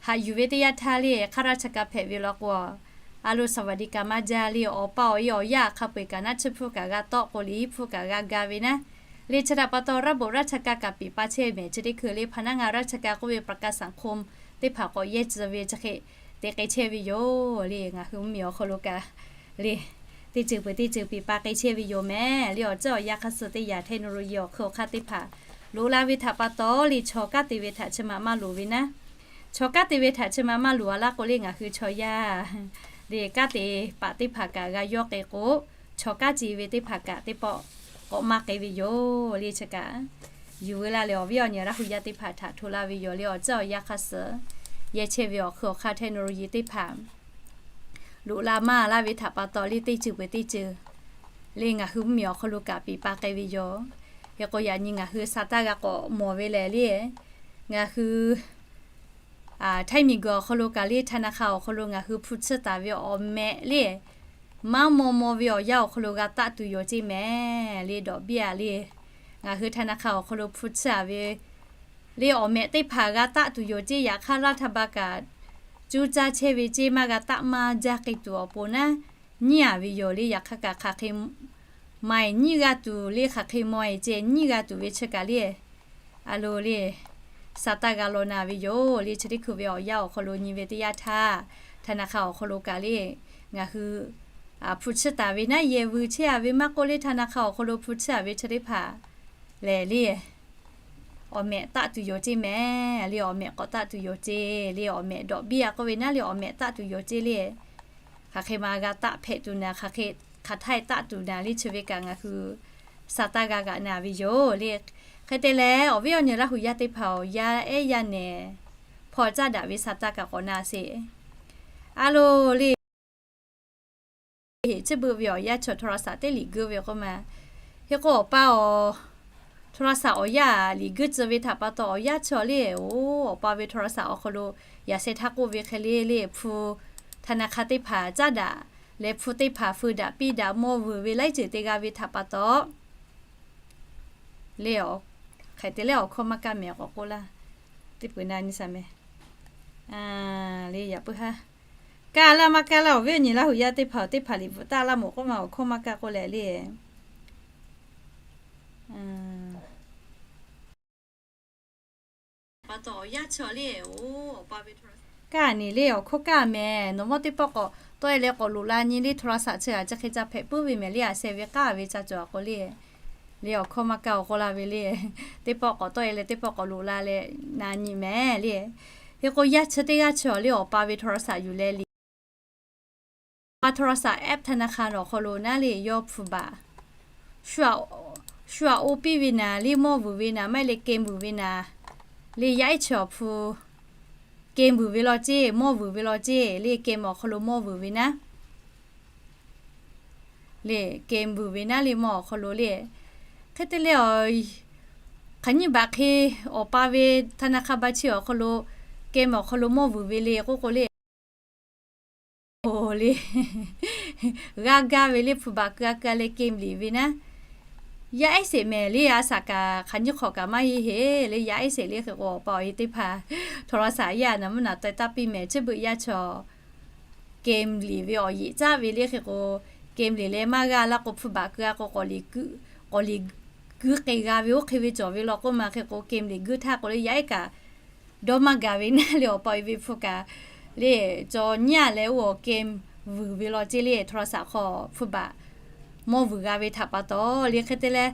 haꞈ yuˬ ve teˇ yanˇ htaˇ le hk'a ราชการ hpehꞈ ve law k'o, a lo สวัสดิการ maˇ jaˇ le. Awˬ pa awˬ e awˬ yaˇ hk'a peu eˬ kaꞈ naˉ chi hpfuhˇ kaꞈ g'a tawˆ k'o le, iˉ hpfuhˇ kaꞈ g'a ga ve naˉ le. Chi htaꞈ pa taw ระบบราชการ kaꞈ piˍ pa chehˇ mehˍ. Chi teˇ hkui le พนักงานราชการ k'oˆ ve ประกันสังคม teˇ hpaˍ k'awꞈ yehˇ tcuh ve chi hk'e te k'ai chehˇ ve yoˬ le. Ngaˬ hui mvuhˇmiˬ awˬ hk'aw lo kaꞈ le teˇ ceuˬ peuˬ teˇ ceuˬ piˍ pa k'ai chehˇ ve yoˬ mehˍ le. Awˬ ceuˬ awˬ yanˇ hk'a suh teˇ yanˇ เทคโนโลยี awˬ hk'aw hk'a teˇ hpaˍ loꞈ la ve htaꞈ pa taw le chaw kanˉ te ve htaꞈ chi ma maˇ loˍ ve naˉ, chaw kanˉ te ve htaꞈ chi ma maˇ loˍ a laˇ k'o le ngaˬ hui chaw yaˇ le kanˉ te paˍ teˇ hpaˍ kaꞈ g'a yawˇ k'ai k'o, chaw kanˉ ci ve teˇ hpaˍ kaꞈ teˇ pawˆ k'awꞈ maˇ k'ai ve yoˬ le. Chi kaꞈ yuˬ veu laˇ leh awˬ viˉ awˬ nyi Laˇ hu yaˇ teˇ hpaˍ htaꞈ hto laˇ ve yoˬ le. Awˬ caˇ awˬ yanˇ hk'a suhˍ yehˇ chehˇ ve awˬ hk'ui awˬ hk'aˇ technology teˇ hpaˍ loꞈ la maˇ laˇ ve htaꞈ pa taw le, teˇ ceuˬ peuˬ teˇ ceuˬ le ngaˬ hui mvuhˇmiˬ awˬ hk'aw lo kaꞈ peꞈ pa k'ai ve yoˬ. Hk'e k'o yaꞈ nyi ngaˬ hui sa taˇ g'a k'awꞈ mawˬ ve lehˬ le, ngaˬ hui Htaiˇ miˬguiˬ awˬ hk'aw lo kaꞈ le ธนาคาร awˬ hk'aw lo ngaˬ hui hpu tsuhˇ taˍ ve awˬ mehꞈ le, maˇ maw maw ve awˬ yanˇ awˬ hk'aw lo g'a taˆ tuˬ yoˬ ceˇ mehˍ le. Dawꞈ biˇ a le, ngaˬ hui ธนาคาร awˬ hk'aw lo hpu tsuhˇ a ve le awˬ mehꞈ teˇ hpaˍ g'a taˆ tuˬ yoˬ ceˇ. Yaꞈ hk'aˇ laˇ htaˇ ba kaꞈ cuˇ caˇ chehˇ ve ceˇ, maˇ g'a taˆ maˇ jaˇ k'ai tuˬ awˬ pon naˉ nyiˉ a ve yoˬ le. Yaꞈ hk'aˇ kaꞈ hk'aˬ hk'e maˍ nyiˉ g'a tuˬ le, hk'aˬ hk'e maw e ceˇ nyiˉ g'a tuˬ ve chi kaꞈ le, a lo le sa taˇ g'a law na ve yoˬ le. Chi teˇ hkui ve awˬ yanˇ awˬ hk'aw lo nyi ve teˇ yanˇ htaˇ ธนาคาร awˬ hk'aw lo kaꞈ le ngaˬ hui hpu tsuhˇ taˍ ve naˉ yehˬ vuiˬ chehˇ a ve maˇ k'oˆ le ธนาคาร awˬ hk'aw lo hpu tsuhˇ a ve chi teˇ hpaˍ lehˬ le awˬ mehꞈ taˆ tuˬ yoˬ ceˇ mehˍ le. Awˬ mehꞈ k'awꞈ taˆ tuˬ yoˬ ceˇ le. Awˬ mehꞈ dawꞈ biˇ a k'oˆ ve naˉ le awˬ mehꞈ taˆ tuˬ yoˬ ceˇ le. Hk'aˬ hk'e ma g'a taˆ hpehꞈ tuˬ naˍ, hk'aˬ hk'e hk'aˬ htaˇ taˆ tuˬ naˍ le chi ve kaꞈ ngaˬ hui sa taˇ g'a g'aꞈ na ve yoˬ le. Hk'e te leh awˬ viˉ awˬ nyi Laˇ hu yaˇ teˇ hpaˍ awˬ yanˇ ehˉ yaˇ nehˬ hpaw caˇ daꞈ ve sa taˇ kaꞈ k'awꞈ na sheˍ. A lo le heˍ chi beuꞈ ve awˬ yanˇ chaw โทรศัพท์ teˇ liꞈ guiˇ ve k'oˆ ma. Hk'e k'o awˬ pa awˬ โทรศัพท์ awˬ yanˇ liꞈ guiˇ tcuh ve htaꞈ pa taw awˬ yanˇ chaw le oˬ awˬ pa ve โทรศัพท์ awˬ hk'aw lo yaꞈ sheh htaˇ k'oˆ ve hk'e le le hpu ธนาคาร teˇ hpaˍ caˇ daꞈ leh hpu teˇ hpaˍ feu daꞈ piˇ daꞈ mawˇ vuiˬ ve laiˉ ceuˬ te g'a ve htaꞈ pa taw le, hk'e te leh awˬ hkawˇ maˇ kaˇ mehˍ k'awꞈ k'oˆ laˇ. Teˇ peuˬ na nyi sha mehˍ le yaꞈ puiˉ haˉ kaˇ laˇ maˇ kaˇ laˇ. Awˬ viˉ awˬ nyi Laˇ hu yaˇ teˇ hpaˍ teˇ hpaˍ liꞈ bvuhꞈ taˍ laˇ mawˬ k'oˆ ma awˬ hkawˇ maˇ kaˇ k'oˆ leh le pa taw awˬ yanˇ chaw le oˬ, kaˇ ni le awˬ hkawˇ kaˇ mehˍ. Nawˬ mawˇ teˇ pawˆ k'awꞈ tawˆ e leh k'awꞈ loꞈ la nyi le โทรศัพท์ chi a chi hk'e ca hpehꞈ puiˉ ve mehˍ le. A sheh ve k'aˉ ve ca cawˬ a k'o le, le awˬ hkawˇ maˇ kaˇ awˬ k'oˆ la ve le. Teˇ pawˆ k'awꞈ tawˆ e leh teˇ pawˆ k'awꞈ loꞈ la leh na nyi mehˍ le. Hk'e k'o yaˇ chi teˇ g'aˇ chi awˬ le awˬ pa ve โทรศัพท์ yuˬ leh liꞈ pa โทรศัพท์ app ธนาคาร awˬ hk'aw lo naˉ le yawˇ hpu baꞈ shu aꞈ oˇ piˇ ve naˍ le mawˇ vuiˬ ve naˍ maˇ heˆ leh เกม vuiˬ ve naˍ le. Yaˇ ehˉ chi awˬ hpu เกม vuiˬ ve law ceˇ, mawˇ vuiˬ ve law ceˇ le. เกม awˬ hk'aw lo mawˇ vuiˬ ve naˉ le, เกม vuiˬ ve naˉ le mawˇ awˬ hk'aw lo le. Hk'e te leh hk'aˬ nyiˇ baꞈ hk'e awˬ pa ve ธนาคาร baˇ chi awˬ hk'aw lo เกม awˬ hk'aw lo mawˇ vuiˬ ve le k'oˆ k'o le, oˬ le g'aˇ gaˇ ve le hpu baꞈ keu a keu a leh เกม liꞈ ve naˉ yaˇ ehˉ sheˍ mehˍ le. A shaꞈ kaꞈ hk'aˬ nyiˇ hk'awꞈ kaꞈ maˇ heˆ heˆ le. Yaˇ ehˉ sheˍ le hk'e k'o awˬ pa awˬ e teˇ hpaˍ โทรศัพท์ yaˇ naˍ mvuhˇ naˍ taweh taˇ piˇ mehˍ. Chi beuꞈ yaˇ chaw เกม liꞈ ve awˬ yeꞈ caˉ ve le hk'e k'o เกม liꞈ leh maˇ g'a laˇ k'o hpu baꞈ keu a k'o k'awꞈ liꞈ guiˇ k'ai g'a ve oˇ hk'e ve cawˬ ve law k'oˆ ma. Hk'e k'o เกม liꞈ guiˇ htaˇ k'o le yaˇ ehˉ kaꞈ dawˇ maˇ gaˬ ve naˉ le awˬ pa awˬ e ve hpu kaꞈ le cawˬ nyiˉ a leh oˇ awˬ เกม vuiˬ ve law ceˇ le. โทรศัพท์ hk'aw hpu baꞈ mawˇ vuiˬ g'a ve htaꞈ pa taw le. Hk'e te leh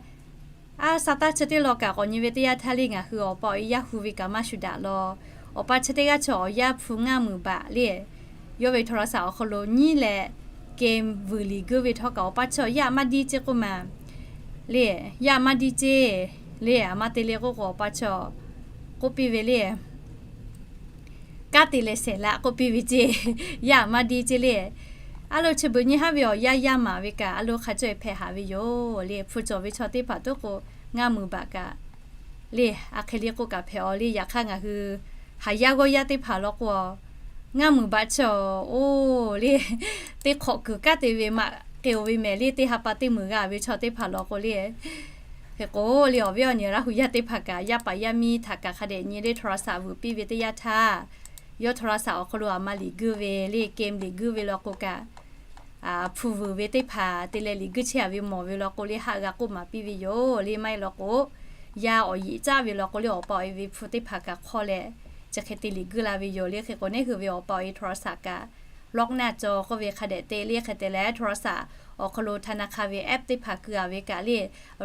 a sha taˇ chi teˇ law kaꞈ k'awꞈ nyi ve teˇ yanˇ htaˇ le ngaˬ hui awˬ pa awˬ e yaˇ hu ve kaꞈ maˇ shu daꞈ law. Awˬ pa chi teˇ g'aˇ chi awˬ yaˇ hpu ngaˇ meunˍ baꞈ le yawˇ ve โทรศัพท์ awˬ hk'aw lo nyiˉ leh เกม vuiˬ liꞈ guiˇ ve htawˇ kaꞈ awˬ pa chi awˬ yaˇ maˇ diˇ ceˇ k'oˆ ma le. Yaˇ maˇ diˇ ceˇ le. A ma te le k'oˆ k'o awˬ pa chi k'oˆ piˇ ve le, kanˉ te leh shehˍ laꞈ k'oˆ piˇ ve ceˇ. Yaˇ maˇ diˇ ceˇ le. A lo chi beuꞈ nyi haˉ ve awˬ yaˇ yaˇ maˍ ve kaꞈ a lo hk'a caweh hpehꞈ haꞈ ve yoˬ le. Hpu cawˬ ve chaw teˇ hpaˍ toˉ k'o ngaˇ meunˍ baꞈ kaꞈ le a hk'e le k'oˆ kaꞈ hpehꞈ aw le. Yaꞈ hk'aˇ ngaˬ hui haˍ yaˇ g'awˇ yaˇ teˇ hpaˍ law k'o ngaˇ meunˍ baꞈ chi awˬ oˬ le teˇ hk'awꞈ kuiˬ kanˉ te ve maꞈ k'e oˬ ve mehˍ le. Teˇ ha pa teˇ meunˍ g'a ve chaw teˇ hpaˍ law k'o le hk'e k'o le awˬ viˉ awˬ nyi Laˇ hu yaˇ teˇ hpaˍ kaꞈ yaˇ paˍ yaˇ miˇ htaꞈ kaꞈ hk'a dehꞈ nyi le โทรศัพท์ vuiˬ piˇ ve teˇ yanˇ htaˇ yawˇ โทรศัพท์ awˬ hk'aw lo a ma liꞈ guiˇ ve le เกม liꞈ guiˇ ve law k'o kaꞈ hpu vuiˬ ve teˇ hpaˍ te leh liꞈ guiˇ chehˇ a ve mawˬ ve law k'o le haˆ g'a k'oˆ maˍ piˇ ve yoˬ le. Maˇ heˆ law k'o yaˇ awˬ yeꞈ caˉ ve law k'o le awˬ pa awˬ e ve hpu teˇ hpaˍ kaꞈ hk'awˇ leh chi hk'e te liꞈ guiˇ la ve yoˬ le. Hk'e k'o neˉ hui ve awˬ pa awˬ e โทรศัพท์ kaꞈ ล็อก naˆ cawˬ k'oˆ ve hk'a dehꞈ te le. Hk'e te leh โทรศัพท์ awˬ hk'aw lo ธนาคาร ve app teˇ hpaˍ keu a ve kaꞈ le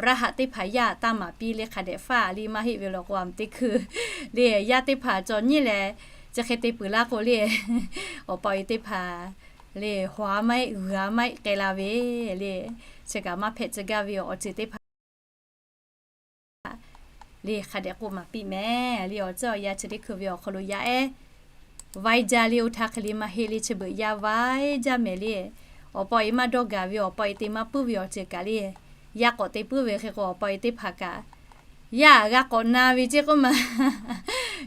รหัส teˇ hpaˍ yaˇ taˇ maˍ piˇ le hk'a dehꞈ faˇ le. Maˇ heˆ ve law k'o a ma teˇ hkui le yaˇ teˇ hpaˍ cawˬ nyiˉ leh chi hk'e te peuˬ laˇ k'o le awˬ pa awˬ e teˇ hpaˍ le haw a maˇ heˆ g'uiˬ a maˇ heˆ k'ai la ve le. Chi kaꞈ maˇ hpehꞈ tcuh gaˇ ve awˬ ceuˬ teˇ hpaˍ le hk'a dehꞈ k'oˆ maˍ piˇ mehˍ le. Awˬ tcuhˉ awˬ yanˇ chi teˇ hkui ve awˬ hk'aw lo yaˇ ehˉ vaiˇ jaˇ le, oˇ htaˇ hk'e le maˇ heˆ le, chi beuꞈ yaˇ vaiˇ jaˇ mehˍ le. Awˬ pa awˬ e maˇ dawˇ gaˬ ve, awˬ pa awˬ e te maˇ puiˉ ve awˬ ceuˬ kaꞈ le, yaˇ k'awꞈ te puiˉ ve hk'e k'o, awˬ pa awˬ e teˇ hpaˍ kaꞈ yaˇ g'a k'awꞈ na ve ceˇ k'oˆ ma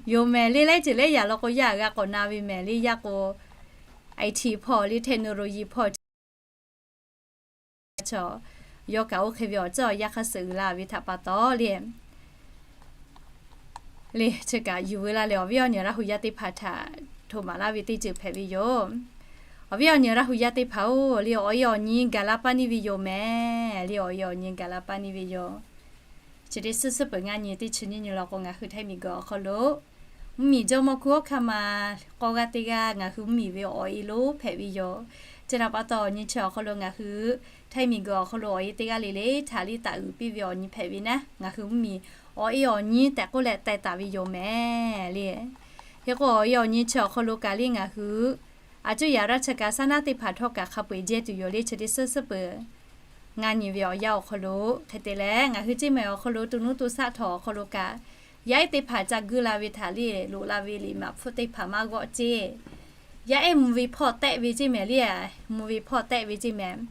yoˬ mehˍ le. Laiˉ ceuˬ laiˉ yaꞈ law k'o, yaˇ g'a k'awꞈ na ve mehˍ le. Yaˇ k'o, IT hpawˇ le, technology hpawˇ chi, yawˇ kaꞈ oˇ hk'e ve awˬ tcuhˉ awˬ yanˇ hk'a suhˍ uiˍ la ve htaꞈ pa taw le, le chi kaꞈ yuˬ veu la leh, awˬ viˉ awˬ nyi Laˇ hu yaˇ teˇ hpaˍ htaꞈ htoꞈ maˍ laˇ ve teˇ ceuˬ hpehꞈ ve yoˬ. Awˬ viˉ awˬ nyi Laˇ hu yaˇ teˇ hpaˍ-oˬ le, awˬ e awˬ nyi gaˬ la paˇ neˇ ve yoˬ mehˍ le. Awˬ e awˬ nyi gaˬ la paˇ neˇ ve yoˬ. Chi teˇ suhˉ suhˉ peuˬ ngaˇ nyi teˇ chi nyiˇ nyi law k'o, ngaˬ hui Htaiˇ miˬguiˬ awˬ hk'aw lo mvuhˇmiˬ jawˇmawˇ hkunˉ hawˉ hkanˇ ma k'awˇ g'aˇ teˇ g'aˇ ngaˬ hui mvuhˇmiˬ ve awˬ e lonˉ hpehꞈ ve yoˬ. Chi htaꞈ pa taw, awˬ nyi chi awˬ hk'aw lo ngaˬ hui Htaiˇ miˬguiˬ awˬ hk'aw lo awˬ e teˇ g'aˇ le le htaꞈ liˇ taˍ uiˍ piˇ ve awˬ nyi hpehꞈ ve naˉ, ngaˬ hui mvuhˇmiˬ awˬ e awˬ nyi tehꞈ k'oˆ leh teh taˍ ve yoˬ mehˍ le. Hk'e k'o, awˬ e awˬ nyi chi awˬ hk'aw lo kaꞈ le ngaˬ hui a cuˇ yaꞈ raˇ chi kaꞈ saˉ naˉ teˇ hpaˍ htawˇ kaꞈ hk'a peu-eˬ jehˇ tuˬ yoˬ le. Chi teˇ suhˉ suhˉ peuˬ ngaˇ nyi ve awˬ yanˇ awˬ hk'aw lo hk'e te leh, ngaˬ hui ceˇ mehˍ awˬ hk'aw lo to nuˇ to shaˆ htawꞈ awˬ hk'aw lo kaꞈ, yaˇ ehˉ teˇ hpaˍ ca guiˇ la ve htaꞈ le loꞈ la ve liꞈ maꞈ hpfuhˇ teˇ hpaˍ maˇ g'awˆ ceˇ. Yaˇ ehˉ mvuh ve hpawˇ tehˆ ve ceˇ mehˍ le. Mvuh ve hpawˇ tehˆ ve ceˇ mehˍ.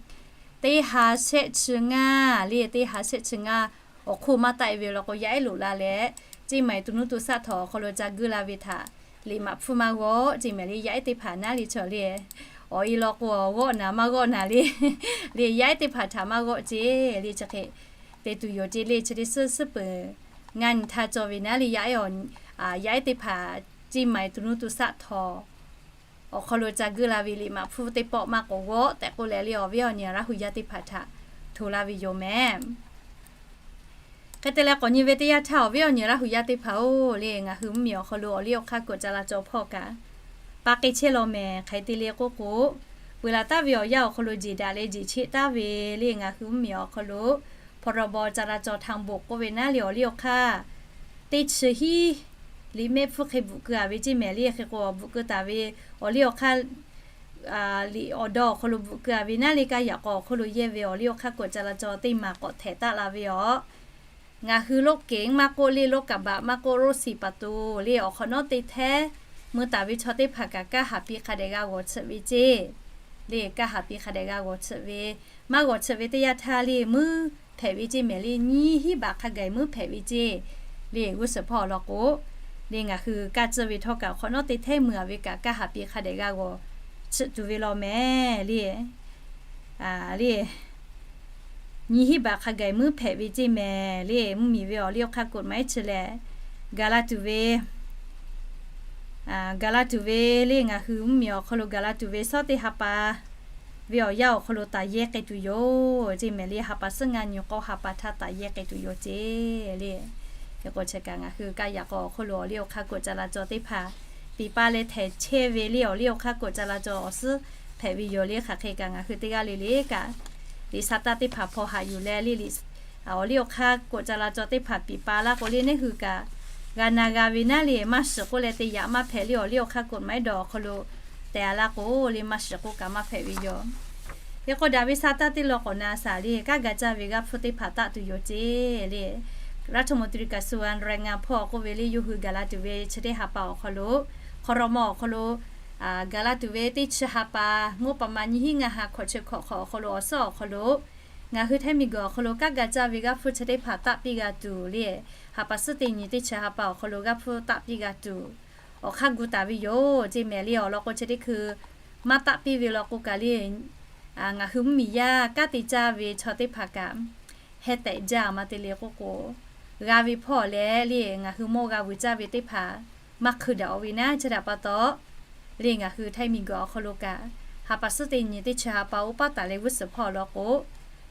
Teˇ ha shehˆ chi ngaˇ le, teˇ ha shehˆ chi ngaˇ awˬ hk'oˆ maˇ taˆ e ve law k'o, yaˇ ehˉ loꞈ la leh, ceˇ mehˍ to nuˇ to shaˆ htawꞈ awˬ hk'aw lo ca guiˇ la ve htaꞈ liꞈ maꞈ hpfuhˇ maˇ g'awˆ ceˇ mehˍ le. Yaˇ ehˉ teˇ hpaˍ naˉ le chaw le, awˬ e law k'o, g'awˆ naˍ maˇ g'awˆ naˍ le, le yaˇ ehˉ teˇ hpaˍ htaꞈ maˇ g'awˆ ceˇ le. Chi hk'e te tuˬ yoˬ ceˇ le. Chi teˇ suhˉ suhˉ peuˬ ngaˇ nyi htaˇ cawˬ ve naˉ le, yaˇ ehˉ, yaˇ ehˉ teˇ hpaˍ ceˇ mehˍ to nuˇ to shaˆ htawꞈ awˬ hk'aw lo ca guiˇ la ve liꞈ maꞈ hpfuhˇ teˇ pawˆ maˇ k'awꞈ g'awˆ tehꞈ k'oˆ leh le, awˬ viˉ awˬ nyi Laˇ hu yaˇ teˇ hpaˍ htaꞈ hto la ve yoˬ mehˍ. Hk'e te leh, k'awꞈ nyi ve teˇ yanˇ htaˇ, awˬ viˉ awˬ nyi Laˇ hu yaˇ teˇ hpaˍ-oˬ le, ngaˬ hui mvuhˇmiˬ awˬ hk'aw lo awˬ liˇ awˬ hk'aˇ kawꞈ ca la cawˬ hpawˇ kaꞈ pa k'e chehˇ law mehˍ. Hk'e te le k'oˆ k'o, peuˬ laˬ taˍ ve awˬ yanˇ awˬ hk'aw lo jeˬ daꞈ leh jeˬ cheˆ taˍ ve le, ngaˬ hui mvuhˇmiˬ awˬ hk'aw lo พรบจราจรทางบก k'oˆ ve naˉ le, awˬ liˇ awˬ hk'aˇ teˇ chi hiˉ liꞈ mehˆ hpfuhˇ hk'e bvuhꞈ keu-a ve ceˇ mehˍ le. Hk'e k'o, bvuhꞈ keu taˍ ve awˬ liˇ awˬ hk'aˇ liꞈ awˬ dawˇ awˬ hk'aw lo bvuhꞈ keu-a ve naˉ le, kaˇ yaꞈ k'aw awˬ hk'aw lo yehˇ ve awˬ liˇ awˬ hk'aˇ kawꞈ ca la cawˬ teˇ maˬ k'awꞈ htehꞈ taˆ la ve yoˬ. Ngaˬ hui รถเก๋ง maˇ k'oˆ le, รถกระบะ maˇ k'oˆ, รถสี่ประตู le, awˬ hk'awꞈ nawˉ te htehˇ mui taˍ ve chaw teˇ hpaˍ kaꞈ, kaˇ haˍ piˇ hk'a dehꞈ g'a g'awˬ cheuꞈ ve ceˇ le. Kaˇ haˍ piˇ hk'a dehꞈ g'a g'awˬ cheuꞈ ve, maˇ g'awˬ cheuꞈ ve teˇ yanˇ htaˇ le, muiˉ hpehꞈ ve ceˇ mehˍ le. Nyiˇ hinˉ baꞈ hk'a gaˬ muiˉ hpehꞈ ve ceˇ le. G'uˇ suhˍ hpawˇ awˬ lawn k'o, le ngaˬ hui kaˇ tcuhˇ ve htawˇ kaꞈ, awˬ hk'awꞈ nawˉ te htehˇ mui-a ve kaꞈ, kaˇ haˍ piˇ hk'a dehꞈ g'a g'awˬ cheuꞈ tuˬ ve law mehˍ le. Le, nyiˇ hinˉ baꞈ hk'a gaˬ muiˉ hpehꞈ ve ceˇ mehˍ le. Mvuhˇmiˬ ve awˬ liˇ awˬ hk'aˇ กฎหมาย chi lehˬ, gaˬ la tuˬ ve, gaˬ la tuˬ ve le, ngaˬ hui mvuhˇmiˬ awˬ hk'aw lo gaˬ la tuˬ ve shawˉ teˇ ha pa ve awˬ yanˇ awˬ hk'aw lo taˍ yehˇ k'ai tuˬ yoˬ ceˇ mehˍ le. Ha pa suhˉ ngaˇ nyi k'awˇ ha pa htaˇ taˍ yehˇ k'ai tuˬ yoˬ ceˇ le. Hk'e k'o, chi kaꞈ ngaˬ hui kaˇ yaꞈ k'aw awˬ hk'aw lo awˬ liˇ awˬ hk'aˇ กฎจราจร teˇ hpaˍ piˍ pa leh htehꞈ chehˇ ve le, awˬ liˇ awˬ hk'aˇ กฎจราจร awˬ suhˉ hpehꞈ ve yoˬ le. Hk'aˬ hk'e kaꞈ ngaˬ hui teˇ g'aˇ le le kaꞈ, liꞈ sha taˇ teˇ hpaˍ hpaw haꞈ yuˬ leh le, awˬ liˇ awˬ hk'aˇ กฎจราจร teˇ hpaˍ piˍ pa laˇ k'o le, neˇ hui kaꞈ g'a na g'a ve naˉ le, maˇ shiˍ k'oˆ leh te yaꞈ maˇ hpehꞈ le. Awˬ liˇ awˬ hk'aˇ กฎหมาย dawˬ awˬ hk'aw lo tehꞈ a laˇ k'o le, maˇ shiˍ k'oˆ kaꞈ maˇ hpehꞈ ve yoˬ. Hk'e k'o, daꞈ ve sha taˇ teˇ law k'awꞈ na shaˍ le, kaˇ ga caˇ ve g'aˇ hpfuhˇ teˇ hpaˍ taˆ tuˬ yoˬ ceˇ le. รัฐมนตรีกระทรวงแรงงาน hpawˇ k'oˆ ve le, yawˇ hui gaˬ la tuˬ ve chi teˇ ha pa awˬ hk'aw lo, hk'aw raw ma awˬ hk'aw lo gaˬ la tuˬ ve teˇ chi ha pa, งบประมาณ nyiˇ hinˉ ngaˇ ha hkawꞈ chi hkawꞈ hk'awꞈ awˬ hk'aw lo awˬ suhˉ awˬ hk'aw lo, ngaˬ hui Htaiˇ miˬguiˬ awˬ hk'aw lo kaˇ ga caˇ ve g'aˇ hpfuhˇ chi teˇ hpaˍ taˆ piˇ g'a tuˬ le, ha pa suhˉ teˇ nyi teˇ chi ha pa awˬ hk'aw lo g'aˇ hpfuhˇ taˆ piˇ g'a tuˬ awˬ hk'aˇ gu taˍ ve yoˬ ceˇ mehˍ le. Awˬ lawn k'o, chi teˇ hkui maˇ taˆ piˇ ve law k'o kaꞈ le, ngaˬ hui mvuhˇmiˬ yaˇ kanˉ te caˇ ve chaw teˇ hpaˍ kaꞈ heh tehꞈ jaˇ maˇ te le k'oˆ k'o, g'a ve hpawˇ leh le, ngaˬ hui mawˇ g'a vuiˬ caˇ ve teˇ hpaˍ maˇ hkui daꞈ-o ve naˉ. Chi htaꞈ pa taw le, ngaˬ hui Htaiˇ miˬguiˬ awˬ hk'aw lo kaꞈ, ha pa suhˉ teˇ nyi teˇ chi ha pa oˇ paˉ taˍ leh g'uˇ suhˍ hpawˇ awˬ lawn k'o,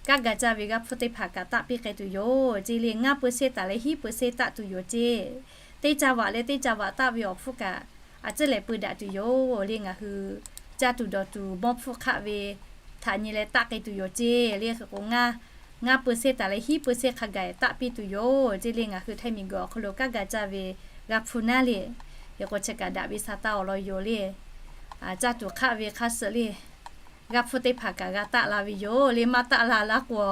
kaˇ ga caˇ ve g'aˇ hpfuhˇ teˇ hpaˍ kaꞈ taˆ piˇ k'ai tuˬ yoˬ ceˇ le. Ngaˇ เปอร์เซ็นต์ taˍ leh hiˉ เปอร์เซ็นต์ taˆ tuˬ yoˬ ceˇ. Teˇ caˇ vaꞈ leh teˇ caˇ vaꞈ taˆ ve awˬ hpfuhˇ kaꞈ, a ciˉ lehˬ peu daꞈ tuˬ yoˬ le. Ngaˬ hui caˇ tuˬ dawˬ tuˬ mawˇ hpfuhˇ hk'aˆ ve htaꞈ nyi leh taˆ k'ai tuˬ yoˬ ceˇ le. Hk'e k'o, ngaˇ เปอร์เซ็นต์ taˍ leh hiˉ เปอร์เซ็นต์ hk'a gaˬ taˆ piˇ tuˬ yoˬ ceˇ le. Ngaˬ hui Htaiˇ miˬguiˬ awˬ hk'aw lo kaˇ ga caˇ ve g'aˇ hpfuhˇ naˉ le. Hk'e k'o, chi kaꞈ daꞈ ve sha taˇ awˬ lawn yoˬ le. Caˇ tuˬ hk'aˆ ve hk'a suhˍ le, g'aˇ hpfuhˇ teˇ hpaˍ kaꞈ g'a taˆ la ve yoˬ le. Maˇ taˆ la laˇ k'o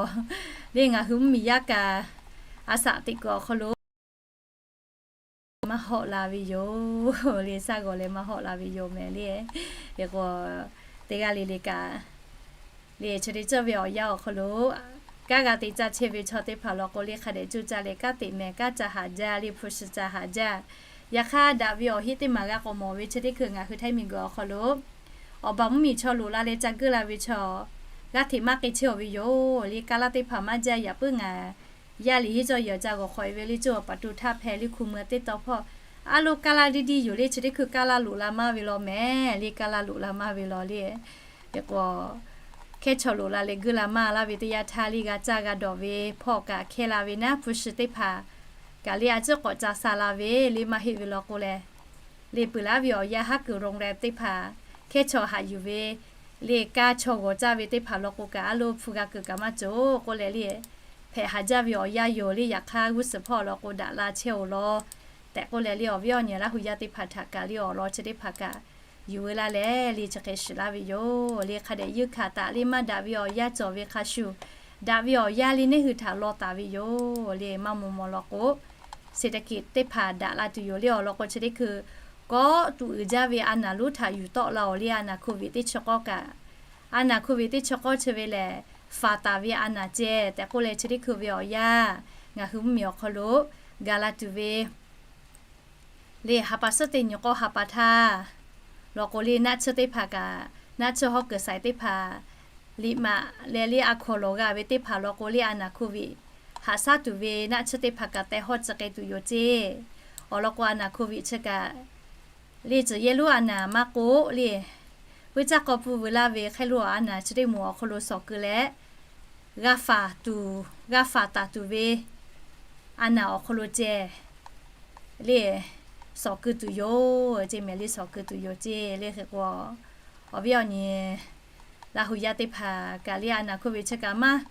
le, ngaˬ hui mvuhˇmiˬ yaˇ kaꞈ a shaꞈ teꞈ kuiˬ awˬ hk'aw lo maˇ hawˆ la ve yoˬ le. Shaˉ g'awˬ leh maˇ hawˆ la ve yoˬ mehˍ le. Hk'e k'o, teˇ g'aˇ le le kaꞈ le, chi teˇ ceuˬ ve awˬ yanˇ awˬ hk'aw lo kanˉ g'a te caˇ chehˇ ve chaw teˇ hpaˍ law k'o le, hk'a dehꞈ cuˇ caˇ leh kanˉ te mehˍ, kanˉ ca haꞈ jaˇ le, hpu shi ca haꞈ jaˇ. Yaꞈ hk'aˇ, daꞈ ve awˬ heˆ teˇ maˬ g'a k'awꞈ mawˬ ve chi teˇ hkui ngaˬ hui Htaiˇ miˬguiˬ awˬ hk'aw lo awˬ baˬ mvuhˇmiˬ chaw loꞈ la leh ca geuˆ la ve chaw g'aˇ hteꞈ maˇ k'ai chehˇ-aˬ ve yoˬ le. Kaˇ laˇ teˇ hpaˍ maˇ jaˇ. Yaꞈ puiˉ ngaˬ yaˇ liꞈ henˇ cawˇ yehˬ ca g'awˬ hk'awꞈ-e ve le, cawˇ paˍ tu htaˇ hpehꞈ le, hku mui teˇ taw hpawˇ a loˇ kaˇ laˇ diˇ diˇ yoˬ le. Chi teˇ hkui kaˇ laˇ loꞈ la maˇ ve law mehˍ le. Kaˇ laˇ loꞈ la maˇ ve law le. Hk'e k'o, hkehˉ chaw loꞈ la leh geuˆ la maˇ laˇ ve teˇ yanˇ htaˇ le, g'a caˇ g'a dawˬ ve hpawˇ kaꞈ hkehˇ la ve naˉ, hpu shi teˇ hpaˍ kaꞈ le a ciˉ k'awꞈ ca sha la ve le. Maˇ heˆ ve law k'o leh, le peuˬ laˉ ve awˬ yanˇ haˉ kuiˬ โรงแรม teˇ hpaˍ hkehˉ chaw haꞈ yuˬ ve le, kaˇ chaw g'awˬ caˇ ve teˇ hpaˍ law k'o kaꞈ a loˇ hpu g'a kuiˬ kaꞈ maˇ cawˬ k'oˆ leh le, hpehꞈ haꞈ jaˇ ve awˬ yanˇ yoˬ le. Yaꞈ hk'aˇ g'uˇ suhˍ hpawˇ law k'o daꞈ la chehˇ-oˬ law tehꞈ k'oˆ leh le, awˬ viˉ awˬ nyi Laˇ hu yaˇ teˇ hpaˍ htaꞈ kaꞈ le awˬ lawn chi teˇ hpaˍ kaꞈ yuˬ ve laˇ leh le, chi hk'e shiˍ laˇ ve yoˬ le. Hk'a dehꞈ yeunˇ hkanˍ taˍ le, maˇ daꞈ ve awˬ yanˇ cawˬ ve hk'a shuˍ, daꞈ ve awˬ yanˇ le neˇ hui htaꞈ law taˍ ve yoˬ le. Maˇ maw maw law k'o, เศรษฐกิจ teˇ hpaˍ daꞈ la tuˬ yoˬ le. Awˬ lawn k'o chi teˇ hkui kawˆ tuꞈ uiˍ jaˇ ve a naˍ lonˉ htaꞈ yuˬ tawˆ la-oˬ le. A naˍ โควิด teˇ chi k'awˇ kaꞈ, a naˍ โควิด teˇ chi k'awˇ chi ve lehˬ, faˍ taˍ ve a naˍ ceh tehꞈ k'oˆ leh chi teˇ hkui ve awˬ yanˇ ngaˬ hui mvuhˇmiˬ awˬ hk'aw lo gaˬ la tuˬ ve le, ha pa suhˉ teˇ nyi k'awˇ ha pa htaˇ law k'o le, naˆ tsuhˇ teˇ hpaˍ kaꞈ, naˆ tsuhˇ hawˉ kuiˬ saiˍ teˇ hpaˍ liꞈ maꞈ leh le a hkawnˍ lawˬ g'a ve teˇ hpaˍ law k'o le, a naˍ โควิด haꞈ shaˉ tuˬ ve naˆ tsuhˇ teˇ hpaˍ kaꞈ teh hawˇ tcuh k'ai tuˬ yoˬ ceˇ. Awˬ lawn k'o a naˍ โควิด chi kaꞈ le, tcuhˬ yehˇ lonˉ a naˍ maˇ k'oˆ le, puiˉ caˇ k'aw pfuhˇ veu laˇ ve hk'e lo a naˍ chi teˇ moˍ awˬ hk'aw lo shawˍ keu leh, g'a faˍ tuˬ, g'a faˍ taˍ tuˬ ve a naˍ awˬ hk'aw lo ceh le, shawˍ keu tuˬ yoˬ ceˇ mehˍ le. Shawˍ keu tuˬ yoˬ ceˇ le. Hk'e k'o, awˬ viˉ awˬ nyi Laˇ hu yaˇ teˇ hpaˍ kaꞈ le a naˍ โควิด chi kaꞈ maˇ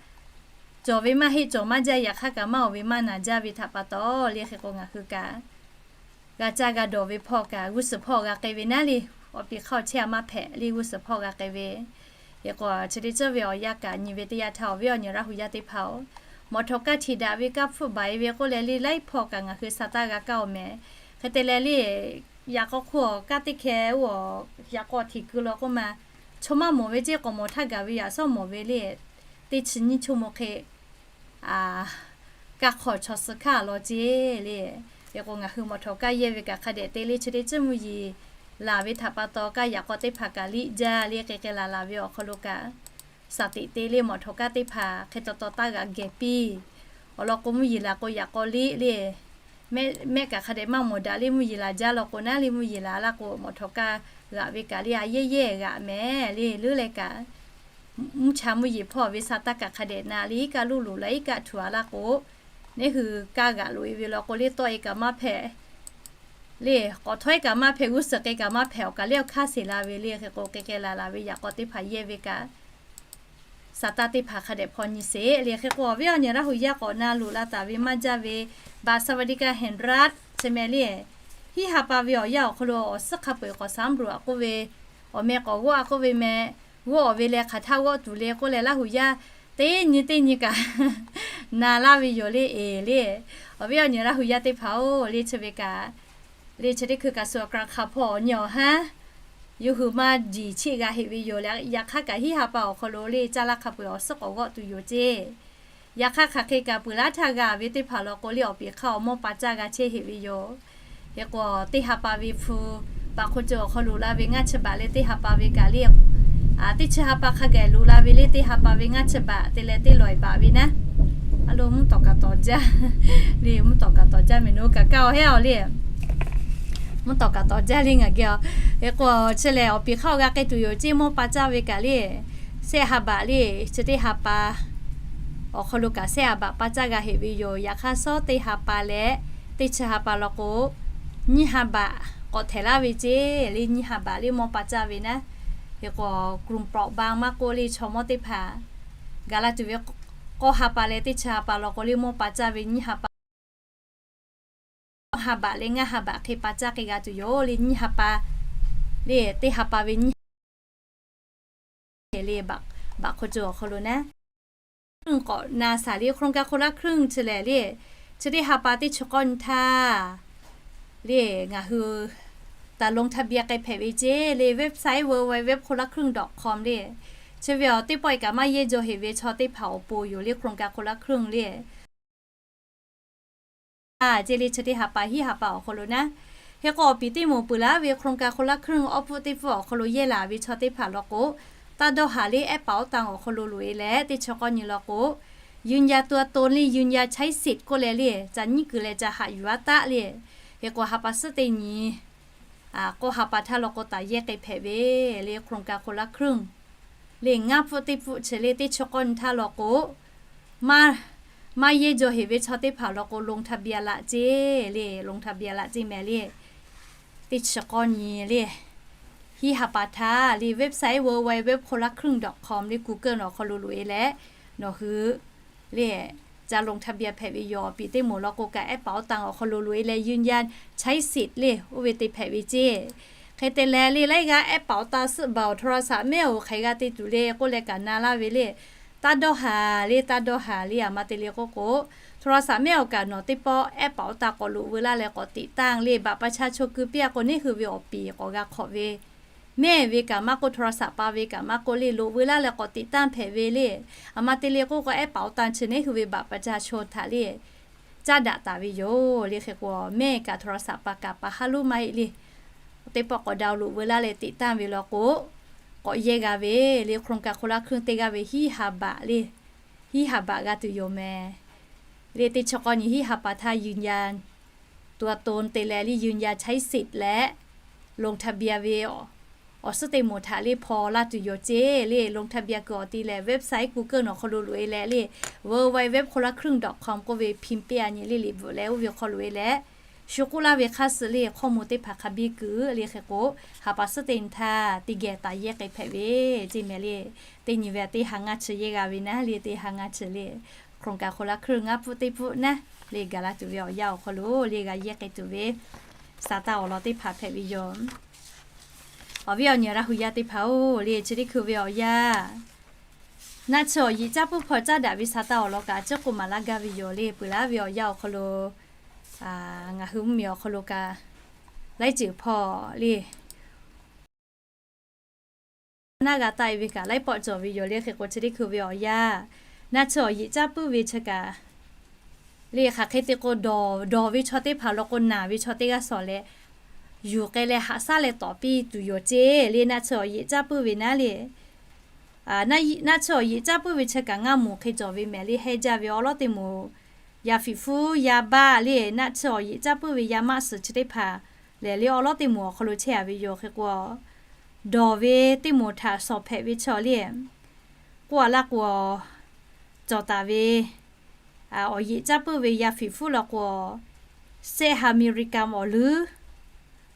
cawˬ ve maˇ heˆ, cawˬ maˇ jaˇ. Yaꞈ hk'aˇ kaꞈ maˇ oˬ ve maˇ naˍ jaˇ ve htaꞈ pa taw le. Hk'e k'o ngaˬ hui kaꞈ g'a caˇ g'a dawˬ ve hpawˇ kaꞈ g'uˇ suhˍ hpawˇ g'a k'ai ve naˉ le, awˬ piˍ hk'aˇ awˬ chehˇ a maˇ hpehꞈ le, g'uˇ suhˍ hpawˇ g'a k'ai ve. Hk'e k'o chi teˇ ceuˬ ve awˬ yanˇ kaꞈ nyi ve teˇ yanˇ htaˇ awˬ viˉ awˬ nyi Laˇ hu yaˇ teˇ hpaˍ-oˬ, mawˬ htawꞈ kaˇ htiꞈ daꞈ ve kaˇ hpfuhˆ baˬ-e ve k'oˆ leh le, laiˉ hpawˇ kaꞈ ngaˬ hui sa taˇ g'a kaˇ-oˬ mehˍ. Hk'e te leh le, yaꞈ k'aw hk'oˆ awˬ kaˇ teˇ hkeh oˇ yaꞈ k'aw htiꞈ keu law k'oˆ ma, chaw maˇ mawˬ ve ceˇ k'awꞈ mawˬ htaˇ gaˬ ve yaꞈ shawˉ mawˬ ve le, teˇ chi nyiˇ chaw mawˬ hk'e kaˇ hk'awꞈ chaw suh hkaˇ law ceˇ le. Hk'e k'o ngaˬ hui mawˬ htawꞈ kaˇ yehˇ ve kaꞈ hk'a dehꞈ te le, chi teˇ ceuˬ mvuhˇ yeˬ laˬ ve htaꞈ pa taw kaˇ yaꞈ k'aw teˇ hpaˍ kaꞈ liꞈ jaˇ le. K'ai k'ai laˬ laˬ ve awˬ hk'aw lo kaꞈ shaˍ teꞈ te le, mawˬ htawꞈ kaˇ teˇ hpaˍ hk'e taw taw taˇ g'aꞈ geh piˇ. Awˬ lawn k'o mvuhˇ yeˬ laˬ k'o yaꞈ k'aw liꞈ le, mehˆ kaꞈ hk'a dehꞈ maˇ mawˬ daꞈ le. Mvuhˇ yeˬ laˬ jaˇ law k'o naˉ le, mvuhˇ yeˬ laˬ laˇ k'o mawˬ htawꞈ kaˇ g'aꞈ ve kaꞈ le a yehˇ yehˇ g'aꞈ mehˍ le. Leuˉ leh kaꞈ mvuhˇ cha mvuhˇ yeˬ hpawˇ ve sa taˇ kaꞈ hk'a dehꞈ na le, iˉ kaˆ loˇ loꞈ la iˉ kaˆ htuꞈ a laˇ k'o, neˇ hui kaˇ g'aꞈ loꞈ-e ve law k'o le tawˆ-e kaꞈ maˇ hpehꞈ le, k'awꞈ htawˇ-e kaꞈ maˇ hpehꞈ, g'uˇ suhˍ k'ai kaꞈ maˇ hpehꞈ, awˬ kaˬ liˇ awˬ hkanˇ sheˍ la ve le. Hk'e k'o k'ai k'ai laˬ laˬ ve yaꞈ k'aw teˇ hpaˍ yehˇ ve kaꞈ sa taˇ teˇ hpaˍ hk'a dehꞈ hpaw nyi sheˍ le. Hk'e k'o awˬ viˉ awˬ nyi Laˇ hu yaˇ k'awꞈ na loꞈ la taˍ ve maˇ jaˇ ve บัตรสวัสดิการแห่งรัฐ chi mehˍ le, hiˉ ha pa ve awˬ yanˇ awˬ hk'aw lo awˬ suhˉ hk'a peu-eˬ k'awꞈ saˉ bluˬ a k'oˆ ve, awˬ meh k'awꞈ g'awˆ a k'oˆ ve meh, g'awˆ-awˬ ve leh hk'aˬ htaˇ g'awˆ tuˬ le k'oˆ leh Laˇ hu yaˇ teˇ nyi teˇ nyi kaꞈ na laˇ ve yoˬ le. Eˬ le, awˬ viˉ awˬ nyi Laˇ hu yaˇ teˇ hpaˍ-oˬ le, chi ve kaꞈ le chi teˇ hkui kaꞈ suh a k'aꞈ hk'a hpawˇ awˬ nyi awˬ haˉ yawˇ hui maˇ jiˬ cheˆ g'a heꞈ ve yoˬ le. Yaꞈ hk'aˇ kaꞈ hiˉ ha pa awˬ hk'aw lo le caˇ laˇ hk'a peu-eˬ awˬ suhˉ k'awꞈ g'awˆ tuˬ yoˬ ceˇ. Yaꞈ hk'aˇ hk'aˬ hk'e kaꞈ peuˬ laˇ htaˇ g'a ve teˇ hpaˍ law k'o le awˬ piˍ hk'aˇ awˬ mawˇ pa caˇ g'a chehˇ heꞈ ve yoˬ. Hk'e k'o teˇ ha pa ve hpu baꞈ hk'o ceuˬ awˬ hk'aw loꞈ la ve ngaˇ chi baꞈ leh teˇ ha pa ve kaꞈ le, teˇ chi ha pa hk'a gaˬ loꞈ la ve le teˇ ha pa ve ngaˇ chi baꞈ te leh teˇ lawˬ-e baꞈ ve naˉ. A lo mvuhˇ tawˍ kaꞈ tawˍ jaˇ le, mvuhˇ tawˍ kaꞈ tawˍ jaˇ mehˍ, nawˬ hui kaꞈ kaˇ-oˬ heˉ-oˬ le. Mvuhˇ tawˍ kaꞈ tawˍ jaˇ le ngaˬ geh-oˬ. Hk'e k'o chi lehˬ awˬ piˍ hk'aˇ awˬ g'a k'ai tuˬ yoˬ ceˇ, mawˇ pa caˇ ve kaꞈ le, sehˆ ha baꞈ le, chi teˇ ha pa awˬ hk'aw lo kaꞈ sehˆ ha baꞈ pa caˇ g'a heꞈ ve yoˬ. Yaꞈ hk'aˇ shawˉ teˇ ha pa leh teˇ chi ha pa law k'o nyiˇ ha baꞈ k'awꞈ htehꞈ laˇ ve ceˇ le, nyiˇ ha baꞈ le mawˇ pa caˇ ve naˉ. Hk'e k'o กลุ่มเปราะบาง maˇ k'oˆ le chaw mawˇ teˇ hpaˍ gaˬ la tuˬ ve k'awˇ ha pa leh teˇ chi ha pa law k'o le mawˇ pa caˇ ve nyiˇ ha pa ha baꞈ leh ngaˇ ha baꞈ hk'e pa caˇ k'ai g'a tuˬ yoˬ le. Nyiˇ ha pa le teˇ ha pa ve nyiˇ le baꞈ hk'o ceuˬ awˬ hk'aw lo naˉ. K'awꞈ na shaˍ le โครงการคนละครึ่ง chi lehˬ le, chi teˇ ha pa teˇ chi k'awˇ nyi htaˇ le ngaˬ hui ตา ลงทะเบียน k'ai hpehꞈ ve ceˇ le, website www คนละครึ่ง dot com le. Chi ve awˬ teˇ pawˆ kaꞈ maˇ yehˇ jaw heꞈ ve chaw teˇ hpaˍ awˬ pon yoˬ le, โครงการคนละครึ่ง le. Ceˇ le chi teˇ ha pa hiˉ ha pa awˬ hk'aw lo naˉ, hk'e k'o awˬ piˍ teˇ moˍ peuˬ laˇ ve โครงการคนละครึ่ง awˉ pfuhˆ teˇ pfuhˆ awˬ hk'aw lo yehˇ laˬ ve chaw teˇ hpaˍ law k'o, taˇ dawˇ haˍ le ehˉ paˍ awˉ tan awˬ hk'aw lo loꞈ e leh teˇ chi k'awˇ nyi law k'o, ยืนยันตัวตน le ยืนยันใช้สิทธิ์ k'oˆ leh le ca nyiˉ kuiˬ leh ca haꞈ yuˬ a taˆ le. Hk'e k'o ha pa suhˉ teˇ nyi k'o ha pa htaˇ law k'o ตา yehˇ k'ai hpehꞈ ve le โครงการคนละครึ่ง le ngaˇ pfuhˆ teˇ pfuhˆ chi le teˇ chi k'awˇ nyi htaˇ law k'o, maˇ yehˇ jaw heꞈ ve chaw teˇ hpaˍ law k'o ลงทะเบียน laꞈ ceˇ le, ลงทะเบียน laꞈ ceˇ mehˍ le. Teˇ chi k'awˇ nyi le hiˉ ha pa htaˇ le website www คนละครึ่ง dot com le Google awˬ hk'aw lo loꞈ e leh nawˬ hui le ca ลงทะเบียน hpehꞈ ve yoˬ. Awˬ piˍ teˇ moˍ law k'o kaꞈ ehˉ paˍ awˉ tan awˬ hk'aw lo loꞈ e leh ยืนยันใช้สิทธิ์ le oˇ ve te hpehꞈ ve ceˇ. Hk'e te leh le laiˉ g'aˇ ehˉ paˍ awˉ tan suhˆ baˬ awˬ โทรศัพท์ mehˆ awˬ hk'aˬ g'a te tuˬ le k'oˆ leh kaꞈ na laˇ ve le, taˇ dawˇ haˍ le, taˇ dawˇ haˍ le, aˬ ma te le k'oˆ k'o, โทรศัพท์ mehˆ awˬ kaꞈ nawˬ teˇ pawˆ ehˉ paˍ awˉ tan k'awꞈ loꞈ veu laˇ leh k'awꞈ ติดตั้ง le บัตรประชาชน keu piˇ a k'o neˇ hui ve awˬ piˍ k'awꞈ g'a hk'awꞈ ve, mehˆ ve kaꞈ maˇ k'oˆ โทรศัพท์ pa ve kaꞈ maˇ k'oˆ le loꞈ veu laˇ leh k'awꞈ ติดตั้ง hpehꞈ ve le. Aˬ ma te le k'oˆ k'o ehˉ paˍ awˉ tan chi neˇ hui ve บัตรประชาชน htaꞈ le caˇ daꞈ taˍ ve yoˬ le. Hk'e k'o mehˆ kaꞈ โทรศัพท์ pa kaꞈ pa haˉ loˉ maˇ heˆ le. Teˇ pawˆ k'awꞈ ดาวน์โหลด veu laˇ leh ติดตั้ง ve law k'o, k'awꞈ yehˇ g'a ve le โครงการคนละครึ่ง te g'a ve hiˉ ha baꞈ le, hiˉ ha baꞈ g'a tuˬ yoˬ mehˍ. Le teˇ chi k'awˇ nyi hiˉ ha pa htaˇ ยืนยันตัวตน te leh le ยืนยันใช้สิทธิ์ leh ลงทะเบียน ve awˬ suhˉ teˇ moˍ htaꞈ le hpaw laˇ tuˬ yoˬ ceˇ le. ลงทะเบียน kuiˬ awˬ ti lehˬ website Google awˬ hk'aw lo loꞈ e leh le www คนละครึ่ง dot com k'oˆ ve พิมพ์ piˇ a nyi le liꞈ bvuhꞈ leh oˇ ve awˬ hk'aw loꞈ e leh shu k'oˆ laˇ ve hk'aˇ suh le hkawˇ mvuh teˇ hpaˍ hk'a biˇ kuiˬ le. Hk'e k'o ha pa suhˉ teˇ nyi htaˇ teˇ geh ตา yehˇ k'ai hpehꞈ ve ceˇ mehˍ le. Teˇ nyi ve teˇ ha ngaˇ chi yehˇ g'a ve naˉ le, teˇ ha ngaˇ chi le โครงการคนละครึ่ง ngaˇ pfuhˆ teˇ pfuhˆ naˉ le gaˬ la tuˬ ve awˬ yanˇ awˬ hk'aw lo le g'a yehˇ k'ai tuˬ ve sa taˇ awˬ lawn teˇ hpaˍ hpehꞈ ve yoˬ. Awˬ viˉ awˬ nyi Laˇ hu yaˇ teˇ hpaˍ-oˬ le, chi teˇ hkui ve awˬ yanˇ naˆ chi awˬ yeꞈ caˇ puiˉ hpaw caˇ daꞈ ve sa taˇ awˬ lawn kaꞈ a ciˉ k'oˆ maˍ laˇ gaˇ ve yoˬ le. Peuˬ laˇ ve awˬ yanˇ awˬ hk'aw lo ngaˬ hui mvuhˇmiˬ awˬ hk'aw lo kaꞈ laiˉ ceuˬ hpaw le naˆ g'a taˆ e ve kaꞈ laiˉ pawˆ cawˬ ve yoˬ le. Hk'e k'o chi teˇ hkui ve awˬ yanˇ naˆ chi awˬ yeꞈ caˇ puiˉ ve chi kaꞈ le hk'aˬ hk'e te k'o, dawˬ ve chaw teˇ hpaˍ law k'o naˬ ve chaw teˇ g'aˇ shawˍ leh yuˬ k'ai leh haꞈ shaˉ leh tawˍ piˇ tuˬ yoˬ ceˇ le. Naˆ chi awˬ yeꞈ caˇ puiˉ ve naˉ le, naˆ chi awˬ yeꞈ caˇ puiˉ ve chi kaꞈ ngaˇ moˍ hk'e cawˬ ve mehˍ le. Hehnˇ jaˇ ve awˉ lawˉ teˇ moˍ yaˇ fiˍ hpuˉ yaˇ baˆ le naˆ chi awˬ yeꞈ caˇ puiˉ ve yaˇ maˆ suhˍ chi teˇ hpaˍ lehˬ le awˉ lawˉ teˇ moˍ awˬ hk'aw lo chehˇ a ve yoˬ. Hk'e k'o dawˬ ve teˇ moˍ htaꞈ shawˍ hpehꞈ ve chaw le k'oˆ a laˇ k'o, cawˬ taˍ ve awˬ yeꞈ caˇ puiˉ ve yaˇ fiˍ hpuˉ law k'o, sehˆ ha American awˬ leuˉ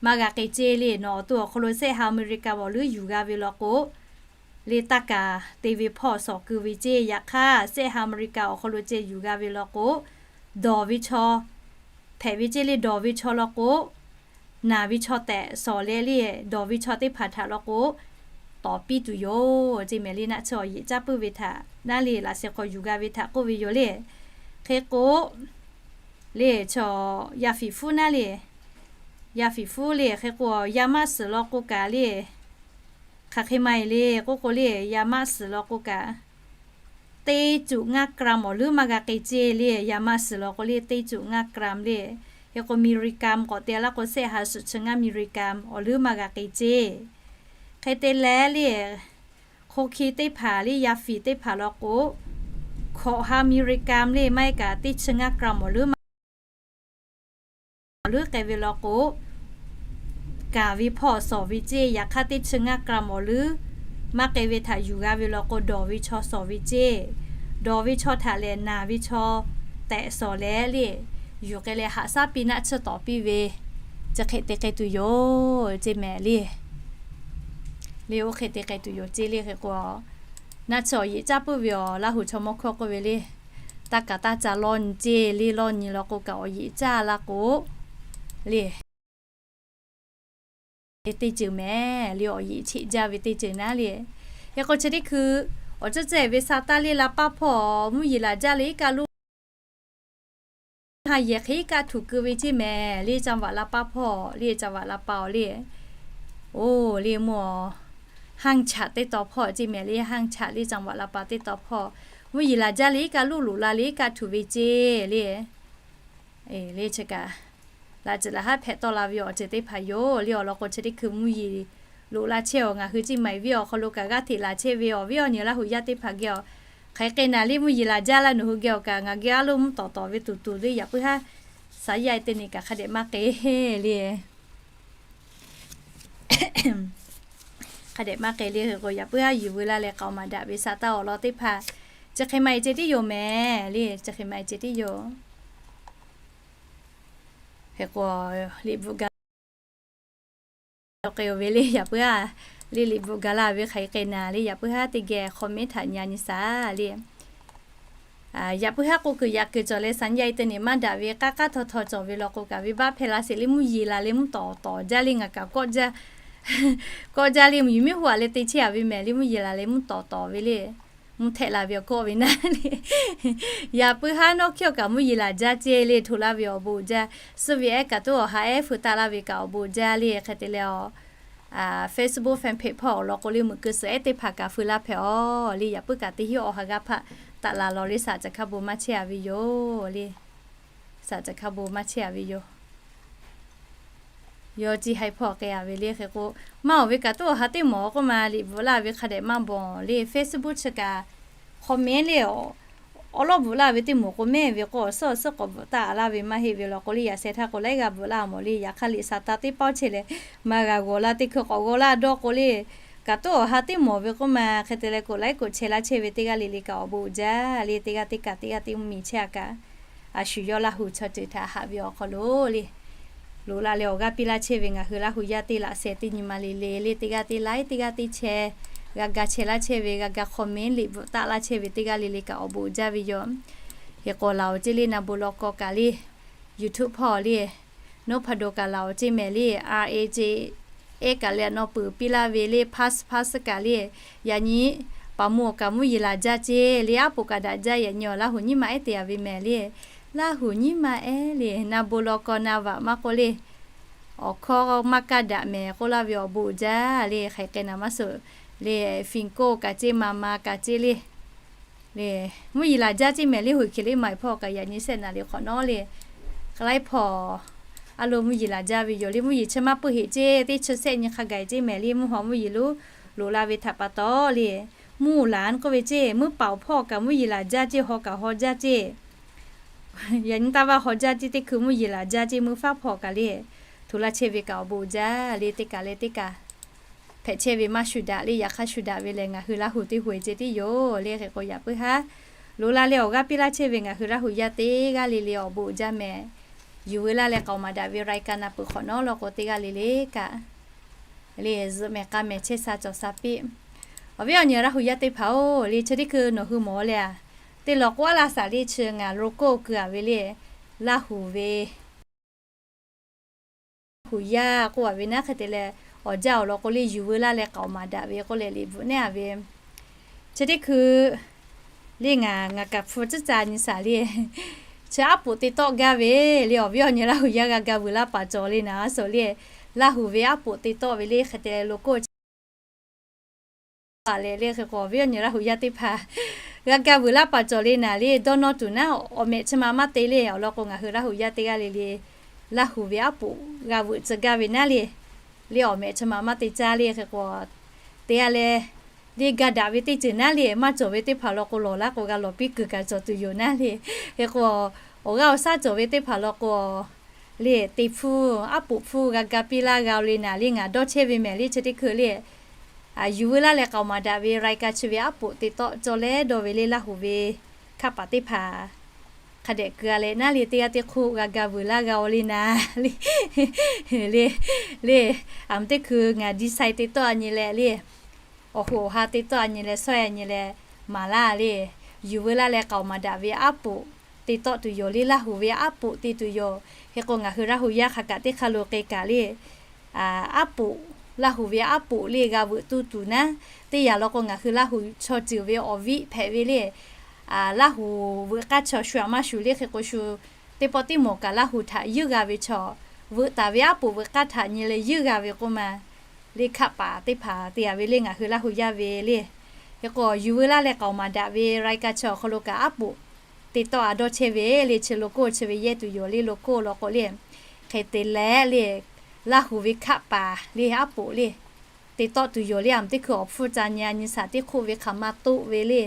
maˇ g'a k'ai ceˇ le. Nawˬ awˬ to awˬ hk'aw lo sehˆ ha American awˬ leuˉ yuˬ g'a ve law k'o, le taˇ kaˍ te ve hpawˇ shawˍ keu ve ceˇ. Yaꞈ hk'aˇ sehˆ ha American awˬ hk'aw lo ceh yuˬ g'a ve law k'o, dawˬ ve chaw hpehꞈ ve ceˇ le. Dawˬ ve chaw law k'o, naˬ ve chaw tehꞈ shawˍ leh le, dawˬ ve chaw teˇ hpaˍ htaꞈ law k'o, tawˍ piˇ tuˬ yoˬ ceˇ mehˍ le. Naˆ chi awˬ yeꞈ caˇ puiˉ ve htaꞈ naˉ le laꞈ sheh hk'aw yuˬ g'a ve htaꞈ k'oˆ ve yoˬ le. Hk'e k'o le chaw yaˇ fiˍ hpuˉ naˉ le, yaˇ fiˍ hpuˉ le hk'e k'o yaˇ maˆ suhˍ law k'o kaꞈ le, hk'aˬ hk'e maˇ heˆ le k'oˆ k'o le, yaˇ maˆ suhˍ law k'o kaꞈ teˇ cuꞈ ngaˇ gram awˬ leuˉ maˇ g'a k'ai ceˇ le. Yaˇ maˆ suhˍ law k'o le teˇ cuꞈ ngaˇ gram le. Hk'e k'o American k'awꞈ te laˇ k'o sehˆ ha suhˍ chi ngaˇ American awˬ leuˉ maˇ g'a k'ai ceˇ. Hk'e te leh le, hk'o hki teˇ hpaˍ le yaˇ fiˍ teˇ hpaˍ law k'o, hkawꞈ ha American le maˇ heˆ kaꞈ teˇ chi ngaˇ gram awˬ leuˉ maˇ awˬ leuˉ k'ai ve law k'o, kaˍ ve hpawˇ shawˍ ve ceˇ. Yaꞈ hk'aˇ teˇ chi ngaˇ gram awˬ leuˉ maˇ k'ai ve htaꞈ yuˬ g'a ve law k'o, dawˬ ve chaw shawˍ ve ceˇ. Dawˬ ve chaw htaꞈ lehˬ naˬ ve chaw tehꞈ shawˍ leh le, yuˬ k'ai leh haꞈ shaˉ piˇ naˆ tsuhˇ tawˍ piˇ ve chi hk'e te k'ai tuˬ yoˬ ceˇ mehˍ le. Le oˇ hk'e te k'ai tuˬ yoˬ ceˇ le. Hk'e k'o naˆ chi awˬ yeꞈ caˇ puiˉ ve awˬ Laˇ hu chaw mawˇ hkawˇ k'oˆ ve le, taˇ kaˍ taˇ ca lawˇ nyi ceˇ le. Lawˇ nyi law k'o kaꞈ awˬ yeꞈ caˇ laˇ k'o le, teˇ ceuˬ mehˍ le awˬ yeꞈ cheꞈ jaˇ ve teˇ ceuˬ naˉ le. Hk'e k'o chi teˇ hkui awˬ ceuˬ ceh ve sa taˇ le la paˇ hpawˇ mvuhˇ yeˬ laˬ jaˇ le iˉ kaˆ lo ha yehˬ hk'e kaˆ htuꞈ keu ve ceˇ mehˍ le, จังหวัดลำปาง hpawˇ le, จังหวัดลำปาง le. Oˇ le mvuhˇ, ห้างฉัตร teˇ taw hpawˇ ceˇ mehˍ le, ห้างฉัตร le, จังหวัดลำปาง teˇ taw hpawˇ. Mvuhˇ yeˬ laˬ jaˇ le iˉ kaˆ loˇ loꞈ la le iˉ kaˆ htuꞈ ve ceˇ le. Le chi kaꞈ, laꞈ ceuˬ laꞈ haˉ hpehꞈ tawˆ la ve awˬ ceuˬ teˇ hpaˍ yoˬ le. Awˬ lawn k'o chi teˇ hkui mvuhˇ yeˬ loꞈ la chehˇ awˬ ngaˬ hui ceˇ maˍ ve awˬ hk'aw lo kaꞈ g'aˇ hteꞈ laˬ chehˇ ve awˬ viˉ awˬ nyi Laˇ huˍ yaˇ teˇ hpaˍ geh awˬ, hk'aˬ hk'e naˍ le mvuhˇ yeˬ laˬ jaˇ laˇ nawˬ hui geh awˬ kaꞈ ngaˬ geh a loˇ mvuhˇ tawˍ tawˍ ve tuˬ tuˬ le. Yaꞈ puiˉ haˉ สัญญาณ te ni kaꞈ hk'a dehꞈ maˇ k'e le. Hk'a dehꞈ maˇ k'e le. Hk'e k'o yaꞈ puiˉ haˉ yuˬ veu laˇ leh k'aoˍ maˍ daꞈ ve saˍ taˇ awˬ lawn teˇ hpaˍ, chi hk'e maˇ e ceh tiˉ yoˬ mehˍ le, chi hk'e maˇ e ceh tiˉ yoˬ. Hk'e k'o, liꞈ bvuhꞈ gaˬ k'e-oˬ ve le. Yaꞈ puiˉ haˉ le liꞈ bvuhꞈ gaˬ la ve hk'aˬ hk'e naˍ le, yaꞈ puiˉ haˉ teˇ geh hk'aw mehˉ htaꞈ nyi nyi saˍ le. Yaꞈ puiˉ haˉ k'oˆ kuiˬ yaꞈ kuiˬ cawˬ leh สัญญาณ te ni maˇ daꞈ ve k'aˉ k'aˉ htaw htaw cawˬ ve law k'o kaꞈ, venˇbaˆ hpehˇ laˇ sheˍ le. Mvuhˇ yeˬ laˬ leh mvuhˇ tawˍ tawˍ jaˇ le, ngaˬ kaꞈ kawˆ jaˇ le, mvuhˇ yeˬ miˉ hoꞈ a leh te chehˇ a ve mehˍ le. Mvuhˇ yeˬ laˬ leh mvuhˇ tawˍ tawˍ ve le, mvuhˇ htehˆ la ve awˬ kawˆ ve naˉ le. Yaꞈ puiˉ haˉ nawˉ hkiˇ awˬ kaꞈ mvuhˇ yeˬ laˬ jaˇ ceˇ le, hto laˇ ve awˬ bon jaˇ. Suh ve ehˉ kaꞈ tuˉ awˬ ha ehˉ feu taˆ laˇ ve kaꞈ awˬ bon jaˇ le. Hk'e te leh awˬ, Facebook fan page hpawˇ awˬ lawn k'o le, muꞈ keu suhˍ ehˉ teˇ hpaˍ kaꞈ feu laˇ hpehꞈ-aˬ le. Yaꞈ puiˉ kaꞈ teˇ hinˉ awˬ ha g'aˇ hpaˆ taˍ laˬ lawˬ le, saˍ caˬ hkaˇ bon maˇ chehˇ a ve yoˬ le. Saˍ caˬ hkaˇ bon maˇ chehˇ a ve yoˬ. Yawˇ chi haiˬ hpawˇ k'ai a ve le. Hk'e k'o, maˇ awˬ ve kaꞈ tuˉ awˬ ha teˇ mawˬ k'oˆ ma liꞈ bvuhꞈ laˇ ve hk'a dehꞈ maˇ bawˬ le. Facebook chi kaꞈ, hk'aw mehˉ le awˬ, awˉ lawˉ bvuhꞈ laˇ ve teˇ mawˬ k'o mehˉ ve k'o, awˬ suhˉ awˬ suhˉ k'awꞈ bvuhꞈ taˆ laˇ ve maˇ heˆ ve law k'o le, yaꞈ sheh htaˇ k'o laiˉ g'a bvuhꞈ laˇ mawˬ le. Yaꞈ hk'aˇ liꞈ saˍ taˍ teˇ pawˆ chehˇ leh, maˇ g'a g'aw laˇ teˇ hkui k'awꞈ g'aw laˇ dawˇ k'o le, kaꞈ tuˉ awˬ ha teˇ mawˬ ve k'oˆ ma hk'e te leh k'o laiˉ k'oꞈ chehˇ laˇ chehˇ ve teˇ g'aˇ le le kaꞈ awˬ bon uiˍ jaˇ le. Teˇ g'aˇ teˇ kaꞈ teˇ g'aˇ teˇ mvuhˇ miˬ chehˇ a kaꞈ, a shu yawˇ Laˇ huˍ chaw ceuˬ htaꞈ haꞈ ve awˬ hk'aw lo le, loꞈ la leh awˬ g'aˇ piˇ laˇ chehˇ ve ngaˬ hui Laˇ huˍ yaˇ teˇ laꞈ sheh teˇ nyi ma le le le, teˇ g'aˇ teˇ laiˉ teˇ g'aˇ teˇ chehˇ, g'a ga chehˇ laˇ chehˇ ve, g'a ga hk'aw mehˉ liꞈ bvuhꞈ taˆ laˇ chehˇ ve teˇ g'aˇ le le kaꞈ awˬ bon uiˍ jaˇ ve yoˬ. Hk'e k'o laˬ awˬ ceˇ le, naˍ bon law k'aw kaꞈ le, YouTube hpawˇ le, Noˉ hpa do kaꞈ laˬ awˬ ceˇ mehˍ le, R A J ehˉ kaꞈ le, a naw peuˬ piˇ laˇ ve le, pass pass kaꞈ le, yaꞈ nyi paˍ mvuhˇ awˬ kaꞈ mvuhˇ yeˬ laˬ jaˇ ceˇ le, aˉ poꞈ kaꞈ daꞈ jaˇ. Yaꞈ nyi awˬ Laˇ huˍ nyiˇ ma ehˉ te a ve mehˍ le, Laˇ huˍ nyiˇ ma ehˉ le, naˍ bon law k'aw naˍ vaꞈ maˇ k'oˆ le, awˬ hkawˇ maˇ kaˇ daꞈ mehˍ k'oˆ laˇ ve awˬ bon uiˍ jaˇ le. Hk'aˬ hk'e naˍ maˇ suhˍ le, Fin Koˆ kaꞈ ceˇ, Ma ma kaꞈ ceˇ le, le, mvuhˇ yeˬ laˬ jaˇ ceˇ mehˍ le. Hoꞈ hk'e le maˍ hpawˇ kaꞈ yaꞈ nyi sehˆ naˍ le hk'awꞈ nawˉ le, k'ai laiˉ hpawˇ a lo mvuhˇ yeˬ laˬ jaˇ ve yoˬ le. Mvuhˇ yeˬ chi maˇ puiˉ heꞈ ceˇ, teˇ chi sehˆ nyi hk'a gaˬ ceˇ mehˍ le. Mvuhˇ haw mvuhˇ yeˬ lo loꞈ la ve htaꞈ pa taw le, mvuhˇ laˬ k'oˆ ve ceˇ, mvuhˇ paˍ awˬ hpawˇ kaꞈ mvuhˇ yeˬ laˬ jaˇ ceˇ, haw kaꞈ haw jaˇ ceˇ. Yaꞈ nyi taˇ vaˇ haw jaˇ ceˇ, teˇ hkui mvuhˇ yeˬ laˬ jaˇ ceˇ, mvuhˇ faˉ hpawˇ kaꞈ le, hto laˇ chehˇ ve kaꞈ awˬ bon uiˍ jaˇ le. Teˇ kaꞈ leh teˇ kaꞈ hpehꞈ chehˇ ve maˇ shuˍ daꞈ le. Yaꞈ hk'aˇ shuˍ daꞈ ve lehˬ ngaˬ hui Laˇ huˍ teˇ hoꞈ e ceˇ tiˉ yoˬ le. Hk'e k'o yaꞈ puiˉ haˉ loꞈ la leh awˬ g'aˇ piˇ laˇ chehˇ ve ngaˬ hui Laˇ huˍ yaˇ teˇ g'aˇ le le awˬ bon uiˍ jaˇ mehˍ. Yuˬ veu laˇ leh k'aoˍ maˍ daꞈ ve รายการ naˍ peuˬ hk'awꞈ nawˉ law k'o teˇ g'aˇ le le kaꞈ le zuhꞈ mehˍ k'a mehˍ chehˇ sha cawˬ sha piˇ. Awˬ viˉ awˬ nyi Laˇ huˍ yaˇ teˇ hpaˍ-oˬ le, chi teˇ hkui nawˬ hui mawˬ le a, teˇ law k'oˆ a laˇ shaˍ le, chi ngaˬ lo k'oˆ keu a ve le, Laˇ huˍ ve huˍ yaˇ k'oˆ a ve naˉ hk'e te leh, awˬ jaˇ awˬ lawn k'o le yuˬ veu laˇ leh k'aoˍ maˍ daꞈ ve k'oˆ leh liꞈ bvuhꞈ neˉ a ve, chi teˇ hkui le ngaˬ ngaˬ kaꞈ hpu tcuhˉ ca nyi shaˍ le, chi aˉ poꞈ te tawˆ gaˇ ve le. Awˬ viˉ awˬ nyi Laˇ huˍ yaˇ g'a ga vuiˬ laˇ paˍ cawˬ le naˍ a suhˍ le, Laˇ huˍ ve aˉ poꞈ te tawˆ ve le hk'e te lo k'oˆ a leh le. Hk'e k'o awˬ viˉ awˬ nyi Laˇ huˍ yaˇ teˇ hpaˍ g'a ga vuiˬ laˇ paˍ cawˬ le naˍ le, dawˇ nawˇ tuˬ naˉ awˬ mehꞈ chi ma maˇ te le. Awˬ lawn k'o ngaˬ hui Laˇ huˍ yaˇ teˇ g'aˇ le le, Laˇ huˍ ve aˉ poꞈ g'a vuiˬ tcuh gaˇ ve naˉ le, le awˬ mehꞈ chi ma maˇ te caˇ le. Hk'e k'o te a leh le ga daꞈ ve teˇ ceuˬ naˉ le, maˇ cawˬ ve teˇ hpaˍ law k'o lawˬ laˇ k'o g'a lawˬ piˇ kuiˬ kaꞈ cawˬ tuˬ yoˬ naˉ le. Hk'e k'o awˬ g'aˇ awˬ shaˉ cawˬ ve teˇ hpaˍ law k'o le, te hpfuhˇ aˉ poꞈ hpfuhˇ g'a ga piˇ laˇ g'a le naˍ le, ngaˬ dawˇ chehˇ ve mehˍ le. Chi teˇ hkui le yuˬ veu laˇ leh k'aoˍ maˍ daꞈ ve รายการ chi ve aˉ poꞈ te tawˆ cawˇ leh dawˇ ve le, Laˇ huˍ ve hk'a paˍ teˇ hpaˍ hk'a dehꞈ keu a leh naˉ le, teˇ g'aˇ teˇ hk'oˆ g'a ga vuiˬ laˇ g'a le naˍ le, le, le, a mvuh teˇ hkui ngaˬ ดีไซน์ te tawˆ a nyi leh le, awˬ hoꞈ awˬ ha te tawˆ a nyi leh shawehˇ a nyi leh maˍ laˇ le, yuˬ veu laˇ leh k'aoˍ maˍ daꞈ ve aˉ poꞈ te tawˆ tuˬ yoˬ le, Laˇ huˍ ve aˉ poꞈ te tuˬ yoˬ. Hk'e k'o ngaˬ hui Laˇ huˍ yaˇ hk'a kaꞈ teˇ hk'a lo k'e kaꞈ le, aˉ poꞈ, Laˇ huˍ ve aˉ poꞈ le g'a veuꞈ tu tuˬ naˉ, teˇ yanˇ law k'o ngaˬ hui Laˇ huˍ chaw ceuˬ ve awˬ viˉ hpehꞈ ve le, Laˇ huˍ veuꞈ k'aˇ chaw shu aꞈ maˇ shu le. Hk'e k'o shu teˇ pawˆ tiˉ mawˬ kaꞈ Laˇ huˍ htaꞈ yuiˇ g'a ve chaw, veuꞈ taˍ ve aˉ poꞈ veuꞈ k'aˇ htaꞈ nyi leh yuiˇ g'a ve k'oˆ ma le. Hkaˆ paˍ teˇ hpaˍ te a ve le ngaˬ hui Laˇ huˍ yaˇ ve le. Hk'e k'o yuˬ veu laˇ leh k'aoˍ maˍ daꞈ ve รายการ chi awˬ hk'aw lo kaꞈ aˉ poꞈ te tawˆ a dawˇ chehˇ ve le. Chi lo k'oˆ chi ve yehˇ tuˬ yoˬ le lo k'oˆ law k'o le. Hk'e te leh le, Laˇ huˍ ve hkaˆ paˍ le aˉ poꞈ le te tawˆ tuˬ yoˬ le. Aˬ miˍ teˇ hkui awˬ hpfuhˇ ca nyi a nyi shaˍ teˇ hk'oˆ ve hk'aˬ ma toˆ ve le.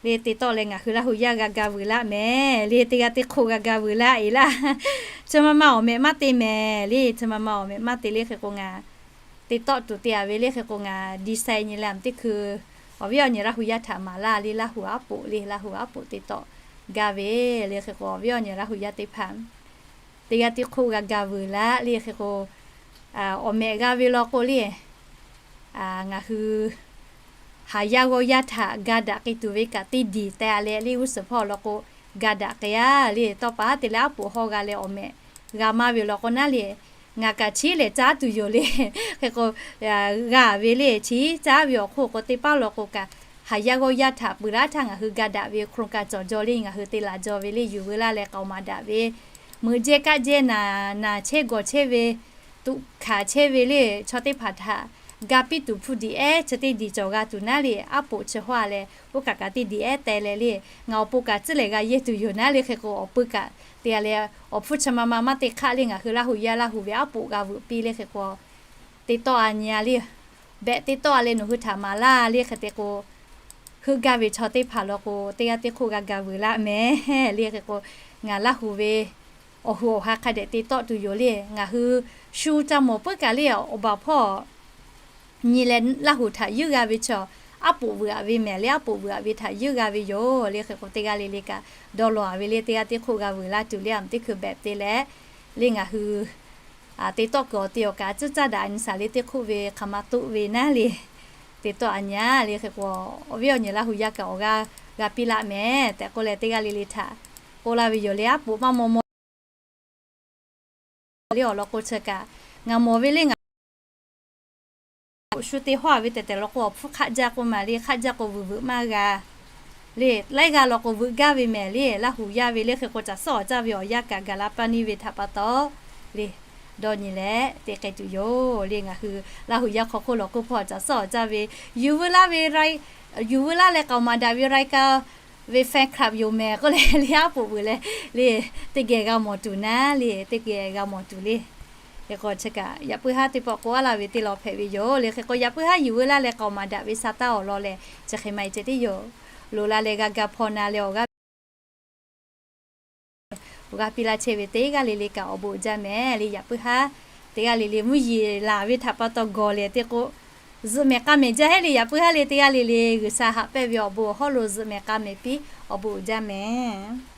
Le te tawˆ leh ngaˬ hui Laˇ huˍ yaˇ g'a ga vuiˬ laˇ mehˍ le. Teˇ g'aˇ teˇ hk'oˆ g'a ga vuiˬ laˇ e laˇ. Chi ma ma awˬ mehꞈ maˇ te mehˍ le. Chi ma ma awˬ mehꞈ maˇ te le. Hk'e k'o ngaˬ te tawˆ tuˬ te a ve le. Hk'e k'o ngaˬ ดีไซน์ nyi leh aˬ miˍ teˇ hkui awˬ viˉ awˬ nyi Laˇ huˍ yaˇ htaꞈ maˍ laˇ le. Laˇ huˍ aˉ poꞈ le, Laˇ huˍ aˉ poꞈ te tawˆ gaˇ ve le. Hk'e k'o awˬ viˉ awˬ nyi Laˇ huˍ yaˇ teˇ hpaˍ teˇ g'aˇ teˇ hk'oˆ g'a ga vuiˬ laˇ le. Hk'e k'o awˬ mehꞈ g'a ve law k'o le, ngaˬ hui haˍ yaˇ g'awˇ yaˇ htaꞈ ga daꞈ k'ai tuˬ ve kaꞈ teˇ diˬ teh a leh le g'uˇ suhˍ hpawˇ law k'o ga daꞈ k'ai a le. Tawˇ pa haˉ te leh aˉ poꞈ hawˇ g'a leh awˬ mehꞈ g'a maˇ ve law k'o naˉ le, ngaˬ kaꞈ chiˉ lehˬ caˉ tuˬ yoˬ le. Hk'e k'o g'a ve le chiˉ caˉ ve awˬ hk'oˆ k'o teˇ paˉ law k'o kaꞈ haˍ yaˇ g'awˇ yaˇ htaꞈ peuˬ laˇ htaˇ ngaˬ hui ga daꞈ ve โครงการ cawˬ jaw le. Ngaˬ hui te laˬ jaw ve le yuˬ veu laˇ leh k'aoˍ maˍ daꞈ ve meuꞈ jehˇ kaˆ jehˇ naˍ naˍ chehˇ gawˬ chehˇ ve tuꞈ hkanˍ chehˇ ve le chaw teˇ hpaˍ htaꞈ ga piˇ tuˬ hpu diꞈ ehˉ chi teˇ diˬ cawˬ g'a tuˬ naˉ le. Aˉ poꞈ chi hawˇ a leh oˇ kaꞈ kaꞈ teˇ diˬ ehˉ teh leh le, ngaˬ awˬ pon kaꞈ tcuhˉ lehˬ g'a yehˇ tuˬ yoˬ naˉ le. Hk'e k'o awˬ pui kaꞈ te a leh awˬ hpfuhˇ chi ma ma maˇ te hk'aˆ le. Ngaˬ hui Laˇ huˍ yaˇ Laˇ huˍ ve aˉ poꞈ g'a veuꞈ piˇ le. Hk'e k'o te tawˆ a nyi a le, behꞈ te tawˆ a leh nawˬ hui htaꞈ maˍ laˇ le. Hk'e te k'o heuˆ gaˇ ve chaw teˇ hpaˍ law k'o teˇ g'aˇ teˇ hk'oˆ g'a ga vuiˬ laˇ mehˍ le. Hk'e k'o ngaˬ Laˇ huˍ ve awˬ hui awˬ ha hk'a dehꞈ te tawˆ tuˬ yoˬ le. Ngaˬ hui shu ca mawˬ puiˉ kaꞈ le awˬ baˬ hpawˇ nyi leh Laˇ huˍ htaꞈ yuiˇ g'a ve chaw aˉ poꞈ vuiˬ aꞈ ve mehˍ le. Aˉ poꞈ vuiˬ aꞈ ve htaꞈ yuiˇ g'a ve yoˬ le. Hk'e k'o teˇ g'aˇ le le kaꞈ dawˇ law a ve le. Teˇ g'aˇ teˇ hk'oˆ g'a vuiˬ laˇ tuˬ le. Aˬ miˍ teˇ hkui behꞈ te leh le ngaˬ hui te tawˆ kuiˬ awˬ te awˬ kaꞈ tcuhˉ caˇ daꞈ a nyi shaˍ le. Teˇ hk'oˆ ve hk'aˬ ma toˆ ve naˉ le te tawˆ a nyi a le. Hk'e k'o awˬ viˉ awˬ nyi Laˇ huˍ yaˇ kaꞈ awˬ g'aˇ g'a piˇ laˇ mehˍ tehꞈ k'oˆ leh teˇ g'aˇ le le htaꞈ k'oˆ laˇ ve yoˬ le. Aˉ poꞈ maˇ maw maw le awˬ lawn k'o chi kaꞈ ngaˬ mawˬ ve le ngaˬ shu te hawˇ a ve tehꞈ tehꞈ law k'o awˬ hpfuhˇ hk'aˆ jaˇ k'o maˬ le. Hk'aˆ jaˇ k'o vuiˬ veuꞈ maˇ g'a le. Laiˉ g'aˇ law k'o veuꞈ gaˇ ve mehˍ le. Laˇ huˍ yaˇ ve le. Hk'e k'o caˬ suhˉ awˬ caˇ ve awˬ yanˇ kaꞈ gaˬ la paˇ neˇ ve htaꞈ pa taw le dawˇ nyi leh te k'ai tuˬ yoˬ le. Ngaˬ hui Laˇ huˍ yaˇ hk'aw hk'oˆ law k'oˆ hpawˇ caˬ suhˉ awˬ caˇ ve yuˬ veu laˇ ve yuˬ veu laˇ leh k'aoˍ maˍ daꞈ ve รายการ ve fan club yoˬ mehˍ k'oˆ leh le aˉ poꞈ vuiˬ leh le teˇ geh g'a mawˬ tuˬ naˉ le teˇ geh g'a mawˬ tuˬ le. Hk'e k'o chi kaꞈ yaꞈ puiˉ haˉ teˇ pawˆ k'oˆ a laˇ ve teˇ law hpehꞈ ve yoˬ le. Hk'e k'o yaꞈ puiˉ haˉ yuˬ veu laˇ leh k'aoˍ maˍ daꞈ ve sa taˇ awˬ lawn lehˬ chi hk'e maˇ heˆ ceh tiˉ yoˬ. Loˍ la leh g'a ga hpaw na leh awˬ g'aˇ awˬ g'aˇ piˇ laˇ chehˇ ve teˇ g'aˇ le le kaꞈ awˬ bon uiˍ jaˇ mehˍ le. Yaꞈ puiˉ haˉ teˇ g'aˇ le le mvuhˇ yeˬ laˬ ve htaꞈ pa taw gawˬ lehˬ te k'o zuhꞈ mehˍ k'a mehˍ jaˇ heˆ le. Yaꞈ puiˉ haˉ le teˇ g'aˇ le le G'uiˬsha haꞈ pehnˇ ve awˬ bon awˬ hawˉ lo zuhꞈ mehˍ k'a mehˍ piˇ awˬ bon uiˍ jaˇ mehˍ.